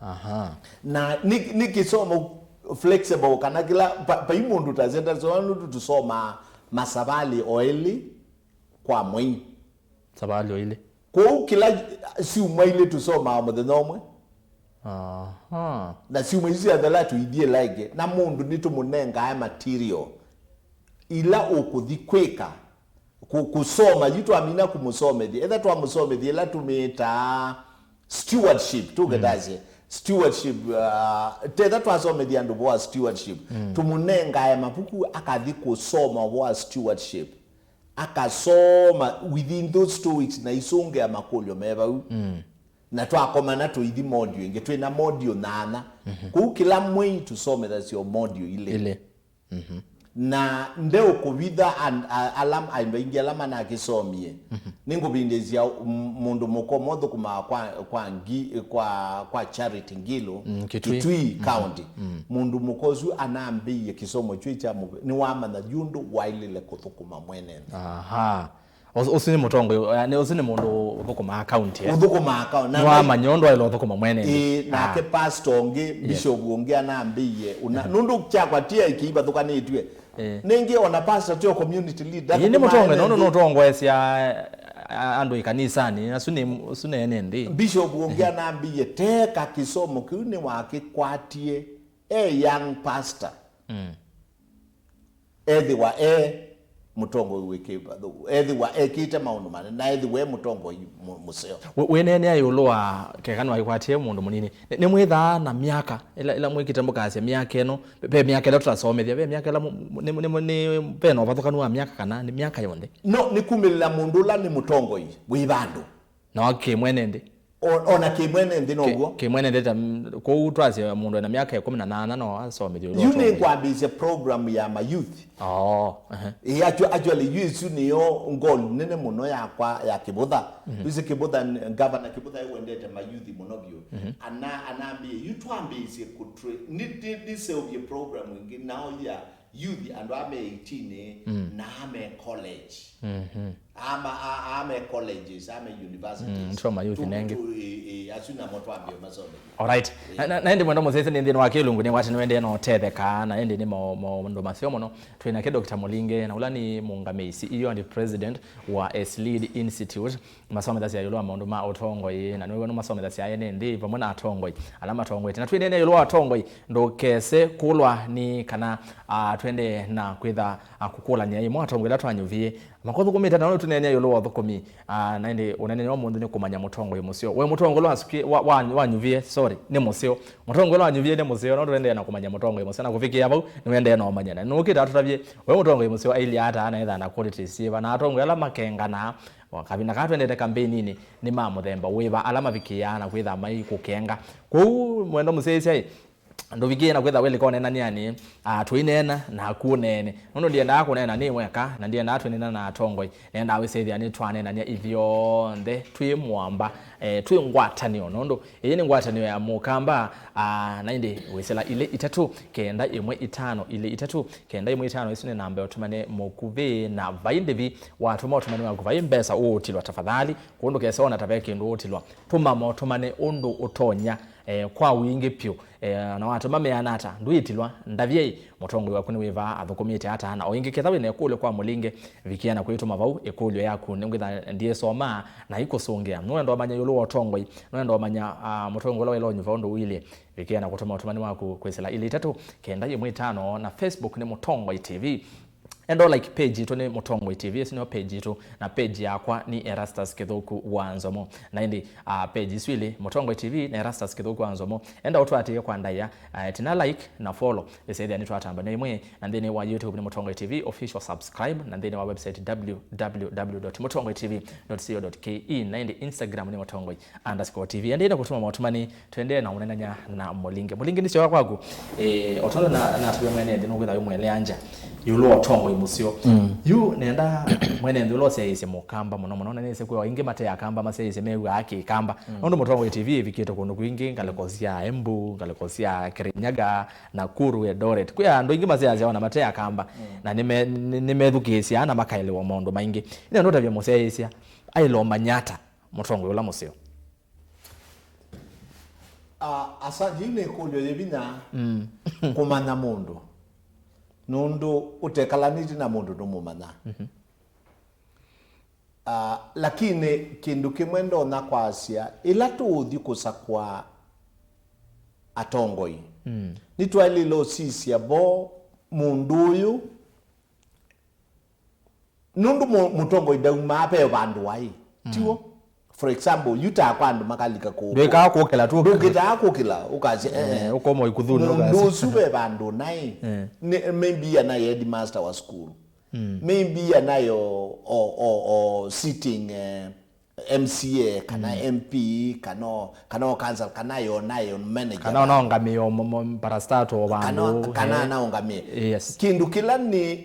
Aha. Na nĩ, nĩ kĩsomo flexible, kana kĩla pa- vai mũndũ ũtasya ndasoma, nũndũ tũsomaa masavalĩ o elĩ kwa mwei. Savalĩ o ilĩ. Kwoou kĩla syumwa ilĩ tũsomaa mũthenya ũmwe. Aha. Na syumwa isu syathela tũithiĩ ĩla ĩngĩ, na mũndũ nĩtũmũnengae material ila ũkũthi kwĩka Kũ-, kũsoma, yu twamina kũmũsomethya. Etha twamũsomethya ĩla tũmĩtaa stewardship, tũketasye. Stewardship, uh, tetha twasomethya andũ voa stewardship. Tũmũnengae mavuku akathi kũsoma voa stewardship. Akasoma within those two weeks na isũngĩa makũlyo me vau. Na twakomana tũithi module ĩngĩ, twĩ na module nyanya. Kũu kĩla mwei tũsomethasya o module ilĩ. Ilĩ. Na ndeũkũvitha an-, a-, ala, andũ aingĩ ala manakĩsomie. Nĩngũvindĩsya m-, mũndũ mũka ũmwe ũthũkũmaa kwa, kwa, ngi-, kwa, kwa Charity Ngilu, Mm, Kitui. Kitui County. Mũndũ mũka ũsu anambĩie kĩsomo kyũ kya mũve-, nĩwamanya yu ũndũ waĩlĩle kũthũkũma mwene nthĩ. Aha. Ũsu, ũsu nĩ mũtongoi, eh, nĩ, ũsu nĩ mũndũ ũthũkũmaa kaunti, eh? Ũthũkũmaa kaunti. Na nĩwamanya ũndũ waĩle ũthũkũma mwene nthĩ. Ĩĩ, nake Ah. pastor ũngĩ, Yes. bishop ũngĩ anambĩie, una, nũndũ kyakwa ti aiki ivathũkanĩtw'e. Eh. Nĩngĩ ona pastor tio community leader. Ĩĩ, nĩ mũtongoi, nũndũ nũtongoesya, a-, andũ ĩkanisanĩ, asu nĩ, ũsu nĩ ene nthĩ. Bishop ũngĩ anambĩie, teka kĩsomo kĩu nĩwakĩkwatie e young pastor. Mm. Ethĩwa e mũtongoi wĩ kĩvathũku, ethĩwa ekĩte maũndũ manene, na ethĩwa e mũtongoi mũ-, mũseo. Wĩ-, wĩneenea ĩũlũ wa keka nĩwaĩkwatie mũndũ mũnini. Nĩ, nĩmwĩthaa na myaka, ĩla, ĩla mwĩkĩte mũkasya myaka ĩno, ve myaka ĩla tũtasomethya, ve myaka ĩla mũ-, mũ-, nĩ, nĩ, nĩ, ve na ũvathũkanu wa myaka kana nĩ myaka yonthe? No, nĩ kumĩlĩla mũndũ ũla nĩ mũtongoi wĩ vandũ. Na wa kĩmwene nthĩ. O-, ona kĩmwene nthĩ noguo. Kĩmwene nthĩ ta, mm, kũu twasya mũndũ ena myaka ĩkũmi na nana no asomethye ũndũ Yu ũtongoesya. Nĩngwambĩĩsya program ya mayouth. Oh, ehe. Ĩ, actu-, actually, yu ĩsu nĩyo goal nene mũno yakwa ya Kĩvũtha. Ĩsu Kĩvũtha, n-, Governor Kĩvũtha ewendete mayouth mũno vyũ. Ana, anambĩĩe, yu twambĩĩsye kũtwĩ-, nĩ, nĩ, nĩseũvye program ĩngĩ nao ya youth, andũ aa me eighteen, na aa me college. Ama, a, aa me colleges, aa me universities. Mm, nĩtwa mayouth nengĩ. Ĩ, ĩ, asu namo twambie masome. Alright. Na, na, na ĩndĩ mwenda mũsese nĩ nthĩnĩ wa kĩlungu nĩ wati nĩwendee na ũtetheka, na ĩndĩ nĩ mo-, maũndũ maseo mũno. Twĩ nake Doctor Mũlinge, na ũla nĩ mũngamĩi, C E O and president wa Eslid Institute. Masomethasya ĩũlũ wa maũndũ ma ũtongoi, na nĩw'o nĩmasomethasya ene nthĩ vamwe na atongoi ala matongoete. Na twĩneenea ĩũlũ wa atongoi, ndũkese kũlwa nĩ kana, ah, twende na kwĩtha, ah, kũkũlany'a ĩmwe atongoi ala twanyuvie. Makothũkũmĩte na ũndũ tũneenea ĩũlũ wa ũthũkũmi, ah, na ĩndĩ ũneenea wa mũndũ nĩ kũmanya mũtongoi mũseo. We mũtongoi ũla wasukie-, wa, wa, wanyuvie, sorry, nĩ mũseo. Mũtongoi ũla wanyuvie nĩ mũseo, no tũendee na kũmanya mũtongoi mũseo. Na kũvikĩa vau, nĩwendee na ũmanya. Na nũkĩte atũtavye, we mũtongoi mũseo ailyĩ ata na ethaa na qualities syĩva? Na atongoi ala makenganaa, o kavinda kaa twendete kambeini-inĩ, nĩ ma mũthemba wĩva ala mavikĩaa na kwĩtha mai kũkenga? Kwoou, mwenda mũsyaĩĩsya-ĩ, ndũvikĩe na kwĩtha wĩlĩka ũneenanĩanĩ, ah, tũineena naku ũneene. Nũndũ ndiendaa kũneena nĩ mweka, na ndiendaa twĩneena na atongoi. Nendaa wĩsĩthĩa nĩtwaneenany'a ithyonthe twĩ mũamba, eh, twĩ ngwatanĩo, nũndũ ĩĩ nĩ ngwatanĩo ya Mũkamba, ah, na ĩndĩ wĩsĩla ilĩ itatũ, kenda ĩmwe itano, ilĩ itatũ, kenda ĩmwe itano. Ĩsu nĩ namba ya ũtũmane mũkuvĩ, na vai ndĩvi watũma ũtũmani waku vai mbesa ũũtilwa, tafadhali, kũndũ kesa ona ta ve kĩndũ ũũtilwa. Tũma motũmane ũndũ ũtonya, eh, kwa wingĩ pyũ. Eh, na watũma meana ata, ndwĩtilwa. Ndavyei, mũtongoi waku nĩ wĩva, athũkũmĩte ata? Na o ĩngĩ, ketha wĩ na ĩkũlyo kwa Mũlinge, vikĩa na kwĩtũma vau. Ĩkũlyo yaku nĩngwĩtha ndiĩsomaa na ikũsũngĩa. Nũenda ũmanya ĩũlũ wa ũtongoi, nũenda ũmanya, ah, mũtongoi ũla waĩle ũnyuva ũndũ ũilyĩ. Vikĩa na kũtũma ũtũmani waku kwĩsĩla ilĩ itatũ, kenda ĩmwe itano, na Facebook nĩ Mũtongoi T V. Enda like page itũ nĩ Mũtongoi T V, ĩsu nĩyo page itũ, na page yakwa nĩ Erastus Kĩthũku wa Nzomo. Na ĩndĩ, ah, page isu ilĩ, Mũtongoi T V na Erastus Kĩthũku wa Nzomo. Enda ũtũatĩĩe kwa ndaĩa, ah, ĩtina like na follow. Ĩsethĩa nĩtwatamba na ĩmwe, na nthĩnĩ wa YouTube nĩ Mũtongoi T V official, subscribe, na nthĩnĩ wa website www dot mũtongoi T V dot co dot ke, na ĩndĩ Instagram nĩ Mũtongoi underscore T V. Endee na kũtũma motũmani, tũendee na ũneenany'a na Mũlinge. Mũlinge, nĩsyoka kwaku. Eh, o tondũ na, natavya mwene nthĩ nũkwĩtha wĩ mweleanja ĩũlũ wa ũtongoi mũseo. Mm. Yu nenda mwene nthĩ ũla ũsyaĩĩsye Mũkamba mũno mũno, na nĩsĩ kwĩ o aingĩ mate Akamba masyaĩĩsye mew'aa Kĩkamba. Mm. Nũndũ Mũtongoi T V ĩvikĩte kũndũ kwingĩ, ngalĩko sya Embu, ngalĩko sya Kirinyaga, Nakuru, Eldoret. Kwĩ andũ aingĩ masyaĩĩsya ona mate Akamba, mm, na nĩme-, nĩ-, nĩmethukĩĩsyaa na makaelewa maũndũ maingĩ. Ĩndĩ nũtavye mũsyaĩĩsya aĩle ũmanya ata mũtongoi ũla mũseo? Ah, asa, yĩu nĩ ĩkũlyo yĩ vinya. Mm. Kũmanya mũndũ. Nũndũ ũtekalanĩtye na mũndũ ndũmũmanya. Mhm. Ah, lakini kĩndũ kĩmwe ndonya kwasya, ĩla tũũthi kũsakũa atongoi, mm, nĩtwaĩlĩle ũsisya vo mũndũ ũyũ Nũndũ mũ- mũtongoi ndaumaa ve vandũ waĩ, tiw'o? For example, yu ta kwa andũ makalika kũkũ. Ndwĩkaa kũkĩla tu. Ndũkĩtaa kũkĩla, ũkasya, eh, eh, ũkoma ikuthunĩ mũndũ ũkasya. Ũsu ve vandũ naĩ, nĩ- maybe anaĩ headmaster wa school. Maybe anaĩ o, o, o, o sitting, eh, M C A kana M P kana o- kana o council kana yo nayo manager. Kana onaongamĩa parastato o Kana- vandũ kana eh. Anaongamĩa. Yes. Kĩndũ kĩla nĩ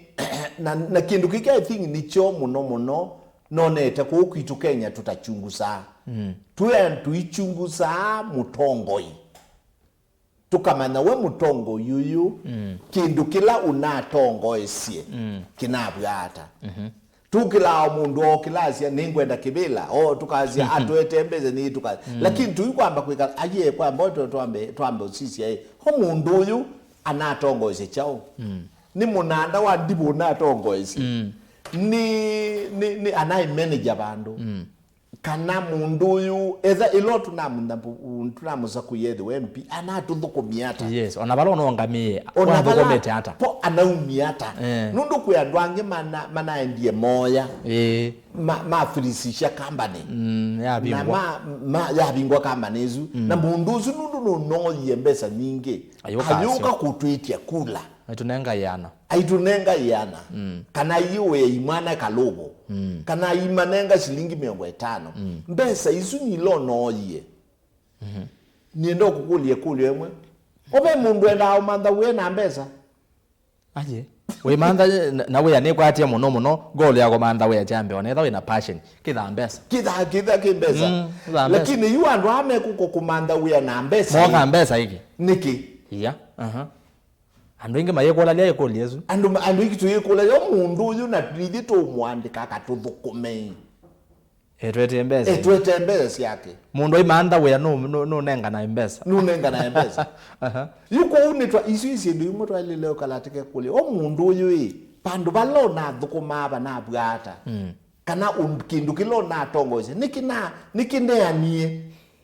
na, na kĩndũ kĩkĩ I think nĩkyo mũno mũno nonete kũu kwitũ Kenya tũtachungusaa. Tũya tũichungusaa mũtongoi. Tũkamanya we mũtongoi ũyũ, kĩndũ kĩla ũnatongoesye kĩnavw'a ata. Tũkĩlaa o mũndũ o kĩlasya, "Nĩngwenda kĩvĩla." O tũkasya, "Atũetee mbesa nĩ tũka." Lakini tũikwamba kwĩka, ayie kwamba o tũ- twambe, twambe ũsisya ĩ, o mũndũ ũyũ anatongoesye kyaũ? Nĩ mũnanda wa ndivũ ũnatongoesye? Nĩ, nĩ, nĩ anaĩ manager vandũ? Kana mũndũ ũyũ, etha ĩla tũnamũtha- tũnamũsakũie ethĩwe M P, anatũthũkũmie ata? Yes, ona vala ũnongamĩe, ona vala wathũkũmĩte ata? Po anaumie ata? Eh. Nũndũ kwĩ andũ angĩ mana- manaendie moya, ĩĩ, ma- mafilisisya kambani. Mm, na yavingwa. Ma- ma- yavingwa kambani ĩsu. Na mũndũ ũsu nũndũ nũnoyie mbesa nyingĩ, ayũka asyo, ayũka kũtwĩtya kula. Aitũnenga ĩana. Aitũnenga ĩana. Kana aiũĩi mwana kalũvũ. Kana aimanenga silingi mĩongo ĩtano. Mbesa isu nilonooie. Nienda ũkũkũlya ĩkũlyo ĩmwe. Ũve mũndũ endaa ũmantha wĩe na mbesa? Aye. Wĩmantha na- na wĩa nĩkwatie mũno mũno, goal ya kũmantha wĩa kyambe, ona etha wĩna passion. Kĩthaa mbesa. Kĩthaa, kĩthaa kĩ mbesa. Mm, kĩthaa mbesa. Lakini yu andũ aa mekũkũ kũmantha wĩa na mbesa. Moka mbesa ĩkĩ. Nĩkĩ? Iya. Aha. Andũ aingĩ mayĩkũlya ĩkũlyo ĩsu. Andũ ma- andũ aingĩ tũyĩkũlya yo mũndũ ũyũ na ithyĩ tũmũandĩka akatũthũkũme. Etwetee mbesa. Etwetee mbesa syake. Mũndũ aimantha wĩa nũ- nũ- nũnenganae mbesa. Nũnenganae mbesa. Aha. Yu kwoou nĩtwa isu isyĩndũ imwe twaĩlĩle ũkala tũkekũlya o mũndũ ũyũ ĩ, vandũ vala ũnathũkũmaa vanavw'a ata? Kana ũ- kĩndũ kĩla ũnatongoesya nĩkĩna- nĩkĩneanie?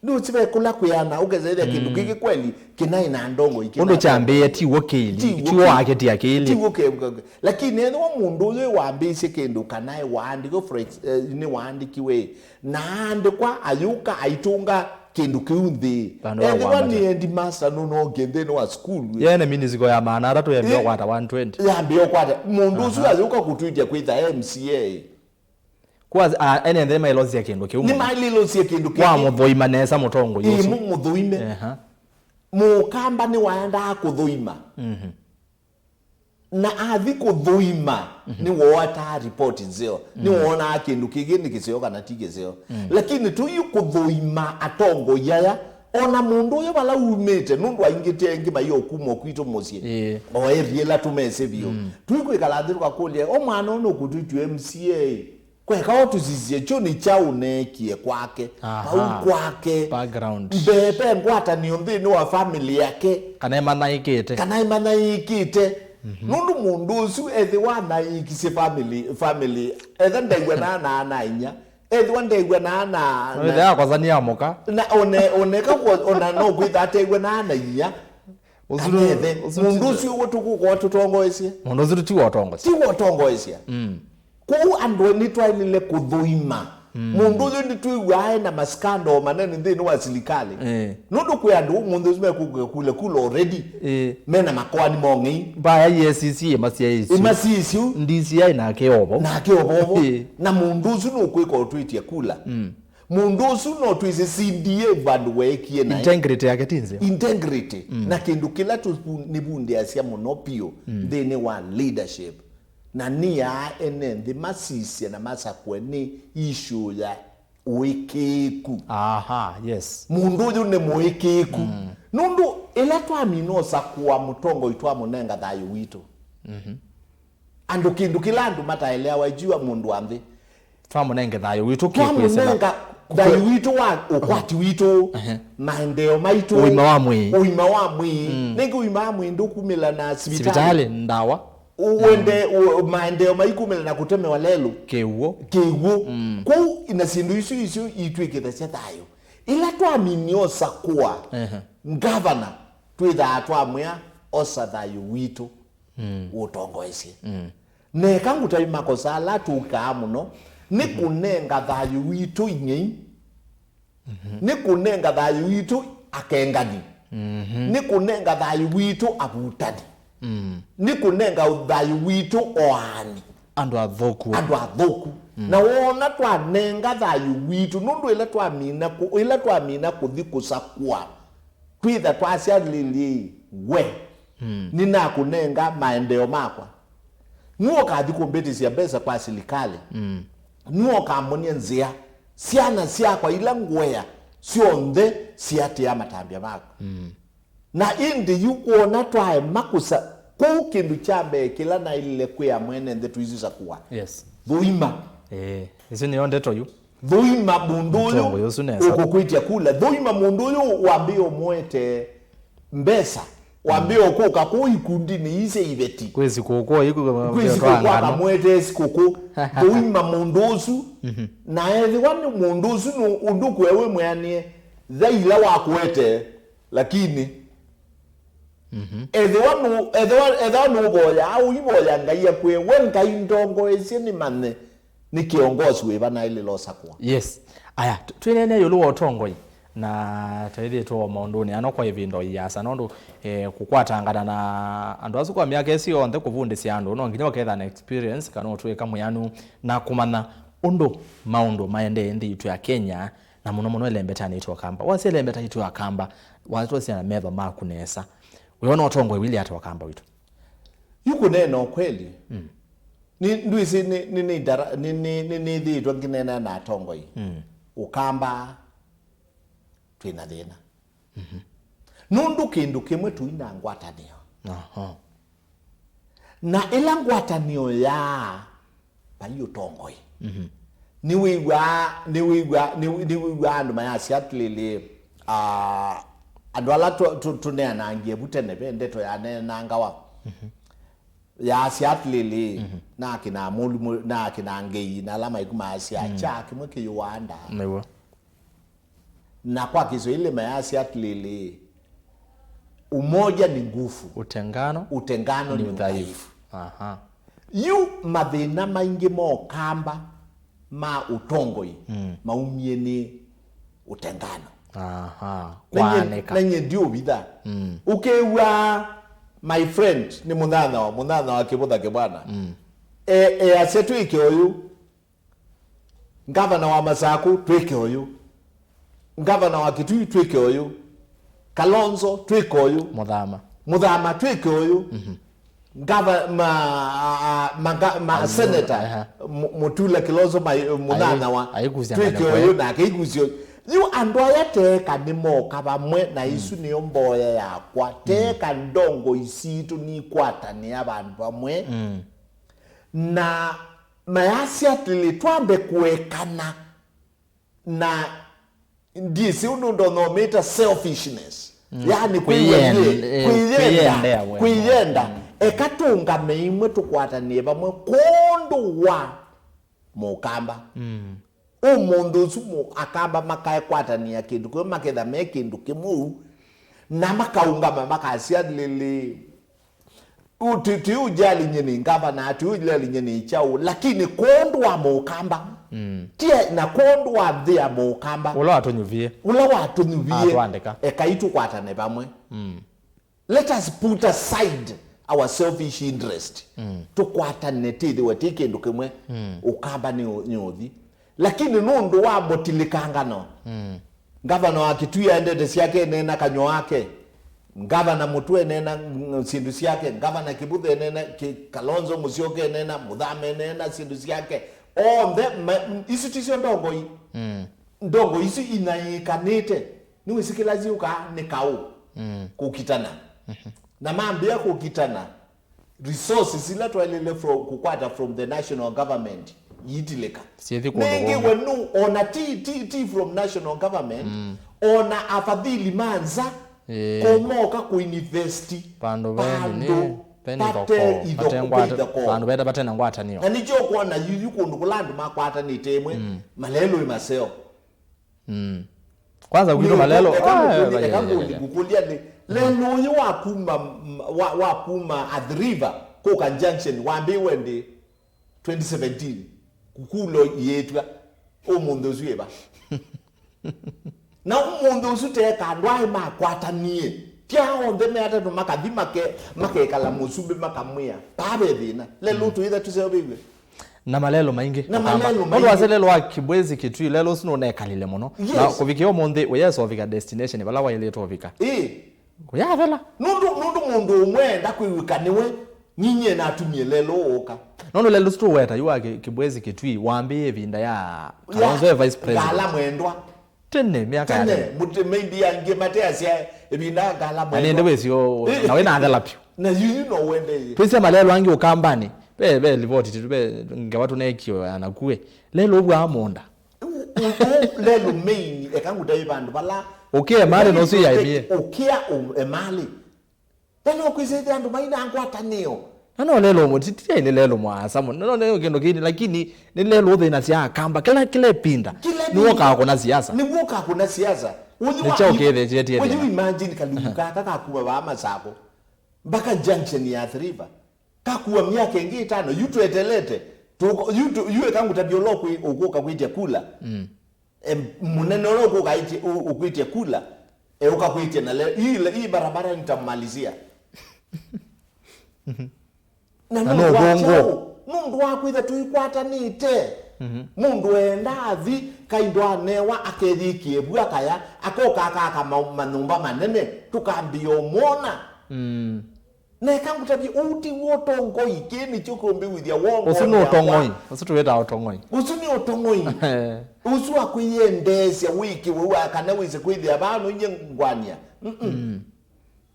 Nũsive kũla kwĩana ũkesethĩa kĩndũ kĩkĩ kweli kĩnaĩ na ndongo ikĩ. Ũndũ kyambĩĩe tiw'o kĩilyĩ, tiw'o kĩilyĩ. Tiw'o akĩtia kĩilyĩ. Tiw'o kĩ- lakini ethĩwa mũndũ ũyũ wambĩĩsye kĩndũ kana waandĩkwe, for ex- eh, nĩwaandĩkiwe, na aandĩkwa ayũka aitũnga kĩndũ kĩu nthĩ. Vandũ va ethĩwa kwambatya. Nĩ headmaster nũnookie nthĩnĩ wa sukulu. Yene minisiko ya maana atatũ yambĩĩa kwata one twenty. Yambĩĩa kwata mũndũ ũsu ayũka kũtwĩtya kwĩtha M C A. Kwa a- ene nthĩ mailosya kĩndũ kĩu mũno. Nĩmaililosya kĩndũ kĩu. Wamũthũima nesa mũtongoi ũsu. Ĩĩ, mũmũthũime. Eha. Mũkamba nĩwaendaa kũthũima. Na athi kũthũima, nĩwootaa ripoti nzeo. Nĩwoonaa kĩndũ kĩngĩ nĩ kĩseo kana ti kĩseo. Lakini tũi kũthũima atongoi aya, ona mũndũ ũyũ vala umĩte, nũndũ aingĩ ti aingĩ mai o kuma o kwitũ mũsyĩ. Ĩĩ. O area ĩla tũmesĩ vyũ. Tũikwĩkala nthĩ tũkakũlya, o mwana ũyũ nũkũtwĩtw'e M C A, kweka o tũsisye kyo nĩ kyaũ neekie kwake, aha, vau kwake, background. Mbee ve ngwatanĩo nthĩnĩ wa family yake. Kana ĩmanyaĩkĩte. Kana ĩmanyaĩkĩte. Nũndũ mũndũ ũsu ethĩwa anaĩkisye family, family, etha ndew'a na ana ana inya, ethĩwa ndew'a na ana na- Wĩthĩa akosania mũka. Na one- oneka kwa- ona no kwĩtha atew'a na ana inya. Ũsu kana nĩ- ethe ũsu ti- mũndũ ũcio ũguo tũkũkwa tũtongoesye. Mũndũ ũsu ti wa ũtongoesya. Ti wa ũtongoesya. Kwoou andũ nĩtwaĩlile kũthũima. Mũndũ ũyũ nĩtwĩw'aa e na maskando manene nthĩnĩ wa silikalĩ. Eh. Nũndũ kwĩ andũ ũmũnthĩ ũsu mekũkũlya kula already. Eh. Mena makoani mong'ei. Mbaya E A C C ĩmasyaĩsyu. Ĩmasyaĩsyu. D C I nake ovo. Nake ovo ovo. Eh. Na mũndũ ũsu nũkwĩka ũtwĩtya kula. Mũndũ ũsu no twĩsĩ C D A vandũ weekie naĩ. Integrity yake ti nzeo. Integrity. Na kĩndũ kĩla tũvu- nĩvundĩasya mũno piũ nthĩnĩ wa leadership, na nĩyaa ene nthĩ masisye na masakũe nĩ issue ya ũĩkĩĩku. Aha, yes. Mũndũ ũyũ nĩ mũĩkĩĩku. Nũndũ ĩla twamina ũsakũa mũtongoi twamũnenga thayũ witũ. Andũ kĩndũ kĩla andũ mataeleawa ĩkyua mũndũ wa nthĩ. Twamũnenge thayũ witũ kĩkwĩsĩla. Twamũnenga thayũ witũ wa ũkwati witũ, ehe, maendeeo maitũ, ũima wa mwĩĩ. Ũima wa mwĩĩ. Nĩngĩ ũima wa mwĩĩ ndũkumĩla na sivitalĩ. Sivitalĩ, ndawa. Uende, u- maendeeo maikumĩla na kũtemewa lelũ. Kĩw'ũ. Kĩw'ũ. Kwoou na syĩndũ isu isu itwĩkĩthasya thayũ. Ĩla twaminie ũsakũa, ehe, ngavana, twĩthaa twamwĩa, "Osa thayũ witũ, ũtongoesye." Neka ngũtavye makosa ala tũkaa mũno, nĩ kũnenga thayũ witũ ing'ei, nĩ kũnenga thayũ witũ akengani, nĩ kũnenga thayũ witũ avutani, nĩ kũnenga thayũ witũ oaani, andũ athũku. Andũ athũku. Na woona twanenga thayũ witũ, nũndũ ĩla twamina kũ-, ĩla twamina kũthi kũsakũa, twĩtha twasya lĩlĩ, we, nĩnakũnenga maendeeo makwa. Nue ũkathi kũmbĩtĩsya mbesa kwa silikalĩ. Nue ũkamony'a nzĩa. Syana syakwa ila ngũea syonthe siatĩĩa matambya maku. Na ĩndĩ yu kwona twaema kũsa kũu, kĩndũ kya mbee kĩla naĩlile kwĩa mwene nthĩ tũisisakũa, Yes. Thũima. Eh, ĩsu nĩyo ndeto yu. Thũima mũndũ ũyũ ũkũkwĩtya kula. Thũima mũndũ ũyũ wambĩe ũmũete mbesa. Wambĩe ũkũka kũu ikundinĩ ii sya iveti. Kwĩ sikũkũ iku. Kwĩ sikũkũ akamũete sikũkũ. Thũima mũndũ ũsu. Na ethĩwa nĩ mũndũ ũsu nũ-, ũndũ kũe wĩ mwĩanĩe, thaila wakũete, lakini ethĩwa nũ-, ethĩwa, ethĩwa nũvoyaa ũivoya Ngai akwĩe, we Ngai ndongoesye nĩmanye nĩ kĩongosi wĩva naĩlĩla ũsakũa. Yes. Aya, tw-, twĩneene ĩũlũ wa ũtongoi, na twĩthĩĩtwe o maũndũnĩ ano kwa ĩvinda o iasa, nũndũ, eh, kũkwatangana na andũ asu kwa myaka ĩsu yonthe kũvundĩsya andũ, no nginya ũkethĩa na experience kana ũtw'ĩka mwĩanu na kũmanya ũndũ maũndũ maendee nthĩ yitũ ya Kenya, na mũno mũno ĩlembetanĩ yitũ ya Kamba. Wasya ĩlembeta yitũ ya Kamba, watwasya na metho maku nesa. Wĩona ũtongoi wĩlĩ ata wa Kamba witũ? Yu kũneena ũkweli, nĩ, ndwĩsĩ nĩ, nĩ, nĩ ndara-, nĩ, nĩ, nĩ, nĩthĩĩtwe ngĩneena na atongoi. Ũkamba twĩ na thĩna. Nũndũ kĩndũ kĩmwe tũi na ngwatanĩo. Aha. Na ĩla ngwatanĩo yaa vai ũtongoi. Nĩwĩw'aa, nĩwĩw'aa, nĩ-, nĩwĩw'aa andũ mayasya atĩlĩlĩ, ah, andũ ala tũ-, tũ-, tũneanangie vu tene, ve ndeto yaneenangawa. Yaasya atĩlĩlĩ, nakina mũlu, mu-, nakina ngei, na ala maikumaasya, kya kĩmwe kĩyũaa ndaa. Nĩw'o. Na kwa Kiswahili mayasya atĩlĩlĩ, umoja ni nguvu, Utengano utengano ni ni udhaifu. Udhaifu. Aha. Yu mathĩna maingĩ ma ũkamba ma ũtongoi maumie nĩ ũtengano. Aha. Na nyie, kwaanĩka. Na nyie ndiũvitha. Ũkĩw'a my friend nĩ mũnyanyawa, mũnyanyawa Kĩvũtha Kĩvwana. E, easya twĩke ũyũ, Ngavana wa Masaku, twĩke ũyũ. Ngavana wa Kitui, twĩke ũyũ. Kalonzo, twĩke ũyũ. Mũthama. Mũthama, twĩke ũyũ. Ngava-, ma, a, a, manga-, ma, Ayu-, senator, aha. Mu-, Mutula Kilonzo, ma, mũnyanyawa, aikusya twĩke ũyũ, nake aikusya ũyũ. Yu andũ aya teeka nĩmoka vamwe, na isu nĩyo mboya yakwa. Teeka ndongo isitũ nikwatanĩa vandũ vamwe. Na mayasya atĩlĩ, twambe kũekana na ndĩsĩ ũndũ ndonya ũmĩta selfishness. Yaani kwĩyenda, kwĩyenda, kwĩyenda. Eka tũũngame imwe tũkwatanĩe vamwe kwondũ wa mũkamba. Ũmũnthĩ ũsu mũ-, akamba makaekwatanĩa kĩndũ kĩmwe, maketha me kĩndũ kĩmwe ũu, na makaũngama makasya lĩlĩ, Ũ-, ti, ti ũjali nye nĩ ngavana, ti ũjali nye nĩ kyaũ, lakini kwondũ wa mũkamba. Ti na kwondũ wa nthĩ ya mũkamba. Ũla watũnyuvie. Ũla watũnyuvie. Atwandĩka. Ekai tũkwatane vamwe. Let us put aside our selfish interest. Tũkwatane tĩthĩwe tĩ kĩndũ kĩmwe. Ũkamba nĩ ũ-, nĩ ũthi. Lakini nũndũ wa mũtilĩkangano, ngavana wa Kitui aendete syake eneena kanyw'a wake, ngavana Mũtũa eneena, mm, syĩndũ syake, ngavana Kĩvũtha eneena, Ki-, Kalonzo Musyoka eneena, Mũthama eneena syĩndũ syake. Onthe, ma-, m-, isu tisyo ndongoi. Ndongoi isu inaĩĩkanĩte. Nĩwĩsĩ kĩla syũkaa nĩ kaũ kũkitana. Na mambĩĩa kũkitana, resources ila twaĩlĩle from, kũkwata from the national government iitilĩka. Syĩthi kũndũ kũngĩ. Nengĩwe nũ, ona ti, ti, ti from national government, ona afadhili ma nza, ĩĩ, komoka kũinvesti vandũ ve nini, ve ithokoo, vate ithokoo, vate ngwata-, ithokoo. Vandũ vete vate na ngwatanĩo. Na nĩkyo ũkwona yuyu kũndũ kũla andũ makwatanĩte ĩmwe, malelũĩ maseo. Mm. Kwanza kwitũ malelo, eka ngũkũlye, ah, eka ngũkũlye, ngũkũlya nĩ, lelo ũyũ wa kuma, wa, wa kuma Athi River kũka Junction, wambĩĩwe ndĩ? twenty seventeen, kukulo iyĩtw'a, ũmũnthĩ ũsu ĩva? Na ũmũnthĩ ũsu teeka andũ aĩ makwatanie, ti aa onthe me atatũ makathi make-, makekala mũsumbĩ makamwĩa, "Paa ve thĩna, lelũ tũitha tũseũvĩw'e." Na malelo maingĩ. Na malelo maingĩ. Nũndũ wasya lelo wa Kibwezi Kitui, lelo ũsu nũnekalile mũno. Yes. Na kũvikĩa ũmũnthĩ, ũyesa ũvika destination vala waĩlĩte ũvika. Ĩĩ. Kũyathela. Nũndũ, nũndũ mũndũ ũmwe enda kwĩw'ĩka nĩwe, nyinyie natumie lelo ũka. Nũndũ lelo ũsu tũweta yu wa Ki-, Kibwezi Kitui, wambĩĩe ĩvinda ya Kalonzo e vice president. Ngala Mwendwa. Tene, myaka ya tene, tene. Mũtĩ maybe angĩ mateasya ĩvinda ngala. Na nĩndĩ mwendwa. Wĩsĩ o, na wĩnathela vyũ. Na yuyu no wende. Twĩsya malelo angĩ Ũkambanĩ. Ve, ve livoti tĩtu, ve ngewa tũneekio ya nakue. Lelo ũvwaa mũũnda. U-, u-, u-, lelo main, eka ngũtaĩ vandũ vala. Ũkĩa emalĩ no ũsu yaemie. Ũkĩa u-, emalĩ. Na no kwĩsĩthya andũ maina ngwatanĩo. Na no lelo ũmwe, ti, ti nĩ lelo mwaasa mũno. No, no, nĩ kĩndũ kĩnĩ, lakini nĩ lelo ũthĩnasya Akamba. Kĩla, kĩla ĩvinda. Kĩla ĩvinda. Nĩwokaa kũna siasa. Nĩwokaa kũna siasa. Ũyũ nĩ wa-, kyaũ kĩthĩtie thĩna? Ũyũ imagine kalugu kaka kakuma vaa Masako. Mpaka junction ya Athi River. Kakua myaka ĩngĩ ĩtano. Yu twetelete. Tuko-, yu tu-, yu eka ngũtavya ũla ũkwĩ-, ũkũka kwĩtya kula. Mm. Em, mũnene ũla ũkũka ĩtye-, ũ-, ũkwĩtya kula, e, ũkakwĩtya na leo, hii, hii barabara nitamalizia. Na na nũndũ wa nũvũngũ. Kyaũ? Nũndũ wa kwĩtha tũikwatanĩte. Mhm. Mũndũ enda athi, kaindo anewa, akeyĩkie vu akaya, akoka akaka ma-, manyũmba manene, tũkambĩĩa ũmwona. Mm. Na eka ngũtavye, ũu ti w'o ũtongoi, kĩĩ nĩkyo kũmbĩwĩthya wongo. Ũsu nĩ ũtongoi, ũsu tũwĩtaa ũtongoi. Ũsu nĩ ũtongoi. Ũsu wa kwĩyendeesya wĩkĩwe wa kana wĩse kwĩthĩa vaa no inye ngwania. Mm-mm. Mm.